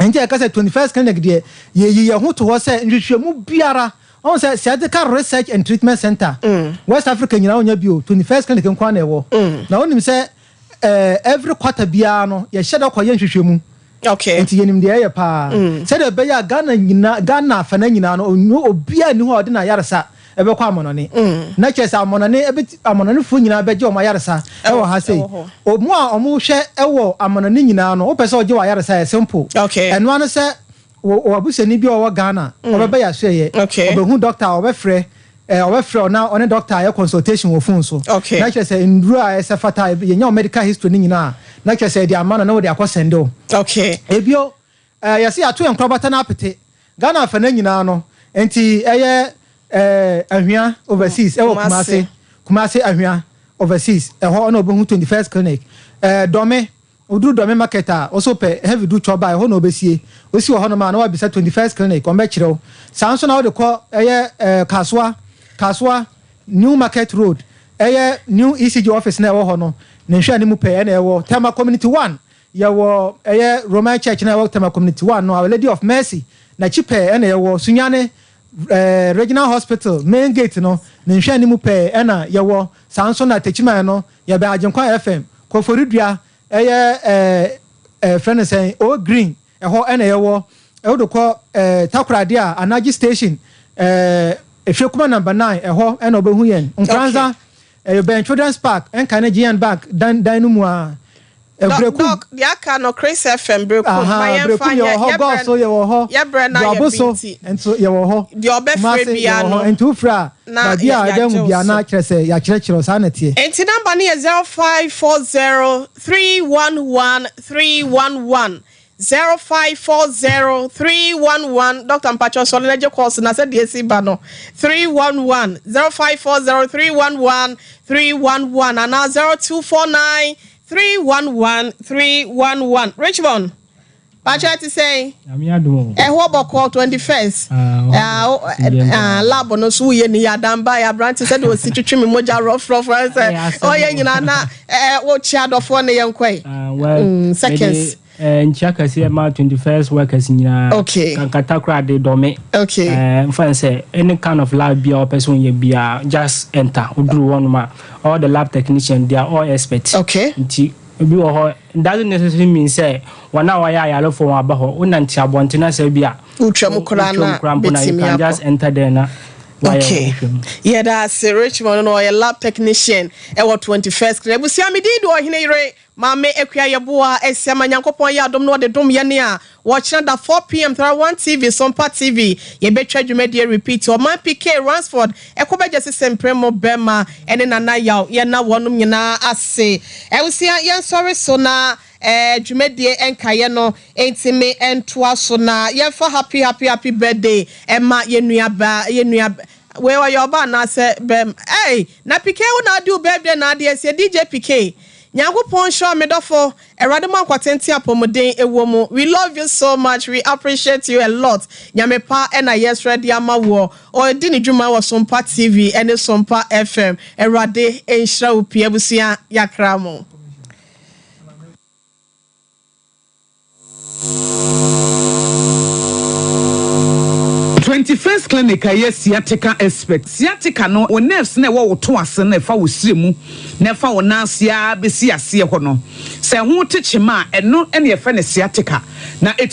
nti ɛka sɛ 21st clinic deɛ yɛyi yɛn ho to hɔ sɛ nhwehwɛmu biara ɔn sɛ Scientific Research and Treatment Center mm. West Africa nyinaa wonya bio 21st clinic nko ara na ɛwɔ mm. na wonim sɛ Eh, every quarter biara no, yɛhyɛ da kɔyɛ nhwehwɛmu. Okay. Nti yɛnim deɛ ɛyɛ paa. Mm. Sɛdeɛ ɛbɛyɛ a Ghana nyina, Ghana afana nyinaa no, onyo obiara nni hɔ a ɔde n'ayaresa ɛbɛkɔ amɔnɔne. Mm. Na kyerɛ sɛ amɔnɔne ɛbɛ amɔnɔnefoɔ nyinaa bɛgye wɔn ayaresa ɛwɔ ha sei. Wɔn a wɔhwɛ ɛwɔ amɔnɔne nyinaa no, wopɛ sɛ ɔgye wɔ ayaresa yɛ simple. Okay. Ɛno ano sɛ wɔ wɔ abusuani bi a ɔwɔ Ghana, mm. ɔbɛba yɛ asoɛyɛ. Okay. Ɔbɛhu doctor a ɔbɛfrɛ. Eh, ɔbɛfrɛ wo na ɔne doctor ayɛ consultation wɔ phone so. Okay. Na kyerɛ sɛ nnuro a ɛsɛ fata, yɛnya wo medical history no nyinaa a, na kyerɛ sɛ yɛde ama no na wɔde akɔ sɛnde wo. Okay. Ebio, eh, yɛse yɛato yɛn nkorabata no apete Ghana afana nyinaa no, nti ɛyɛ eh, Ahwea overseas, ɛwɔ Kumasi, Kumasi Ahwea overseas, ɛhɔ na wobɛhu 21st clinic. Eh, Dɔme, Oduru Dɔme market a, wo so pɛ heavy du twɔ ba a, ɛhɔ na ɔbɛsie. Wosi wɔ hɔnom a, na wabisa 21st clinic, wɔbɛkyerɛ wo. Saa nso na wode kɔ ɛyɛ eh, Kasoa, Kasoa New Market Road, ɛyɛ new ECG office na ɛwɔ hɔ no ne nhwɛ ne mu pɛɛ ɛna ɛwɔ Tema Community 1. Yɛwɔ ɛyɛ Roman Church na ɛwɔ Tema Community 1 no, Our Lady of Mercy n'akyi pɛɛ ɛna yɛwɔ. Sunyani, Regional Hospital main gate no ne nhwɛ ne mu pɛɛ ɛna yɛwɔ. Saa nso na Techiman no, yɛbɛn Agyenkwa FM. Koforidua, ɛyɛ ɛɛ ɛɛ fɛn no sɛn, O Green, ɛhɔ ɛna yɛwɔ. Ɛwɔ de kɔ Takoradi a, Anagye Station, Efie Kuma number 9, ɛhɔ ɛna ɔbɛhu yɛn. Nkoranza, ɛyɛ bɛn Children's Park, ɛnka ne GN Bank dan dan no mu a, Brekum. Doc, deɛ aka no, Chris FM, Brekum. Ma yɛmfa Brekum yɛwɔ hɔ, Golf so yɛwɔ hɔ. Yɛbrɛ na yɛ Duabo so bi nti. Nso yɛwɔ hɔ. Deɛ ɔbɛfrɛ Kumasi bia yɛwɔ no, hɔ. Nti wofrɛ a, na baabi a ɛbɛn yɛagye wo wo bia so. na kyerɛ sɛ yɛakyerɛkyerɛ saa na teɛ. Nti number no yɛ 0540 311 311, 0540 311. Dr. Mpatwɔ sɔre na gye course na sɛ deɛ esi ba no 311, 0540 311 311 anaa 0249 311 311. Richmond, Patwɔ, ti sɛn? Nyame adom o. Ɛhɔ bɔkɔ 21st? Ah, hɔ Lab no so woyɛ ne yɛ adamba yɛ aberante sɛdeɛ ɔsi twitwi me mogya rɔfrɔfrɔ sɛ Ɛyɛ asɛm ɔyɛ o. nyinaa na wokyia adɔfoɔ ne yɛnkɔe. Ah, well, Seconds. mede, nkyia kɛseɛ ma 21st workers nyinaa. Kankata koraa de dɔme. Mfa n sɛ any kind of lab bia wɔpɛ sɛ wonyɛ biaa, just enter. Woduru hɔnom a, all the lab technician, they are all experts. Nti obi wɔ hɔ, it doesn't necessarily mean sɛ wɔn a wɔyɛ ayarefoɔ wɔn aba hɔ. Wonante abɔnten na sɛ bi a wotwa mu koraa na wotwa mu koraa mpo na you bɛtumi can akɔ. just enter there na wayɛ Okay, wohwɛ mu. yɛda ase. Richmond no, ɔyɛ lab technician ɛwɔ 21st. Abusua, me din de Ɔhene Yere Maame Akua Yɛboa Asiama. Nyankopɔn yɛ adom na ɔde dom yɛne a, wɔkyerɛ da 4 p.m., 1 TV, Sompa TV, yɛbɛtwa dwumadie repeat. Ɔman PK Ransford ɛkɔ bɛgye sesɛ mprɛ mu bɛma ɛne Nana Yaw. Yɛna wɔnom nyinaa ase. Abusua, yɛnsɔre so na dwumadie nkaeɛ no ntumi ntoa so na yɛmfa happy happy happy birthday ɛma yɛn ba, yɛn nua wei. Ɔyɛ ɔba anaasɛ bɛm? Ɛy, na PK, wo na adi wo birthday na ade asie. DJ PK, Nyankopɔn nhyira me dɔfo. Awurade mu akwatenten, apɔmuden ɛwɔ mu. We love you so much, we appreciate you a lot. Nyame pa ɛna yɛsrɛ de ama woɔ. Ɔdi ne dwuma wɔ Sompa TV ɛne Sompa FM. Awurade nhyira wo pii. Abusua, yakra mo. 21st Clinic a ɛyɛ sciatica expert. Sciatica no, wo nerves na ɛwɔ wo to ase na ɛfa wo sire mu na ɛfa wo nan ase a bɛsi aseɛ hɔ no, sɛ ɛho te kyema a, ɛno ɛne yɛfrɛ no sciatica na ɛtumi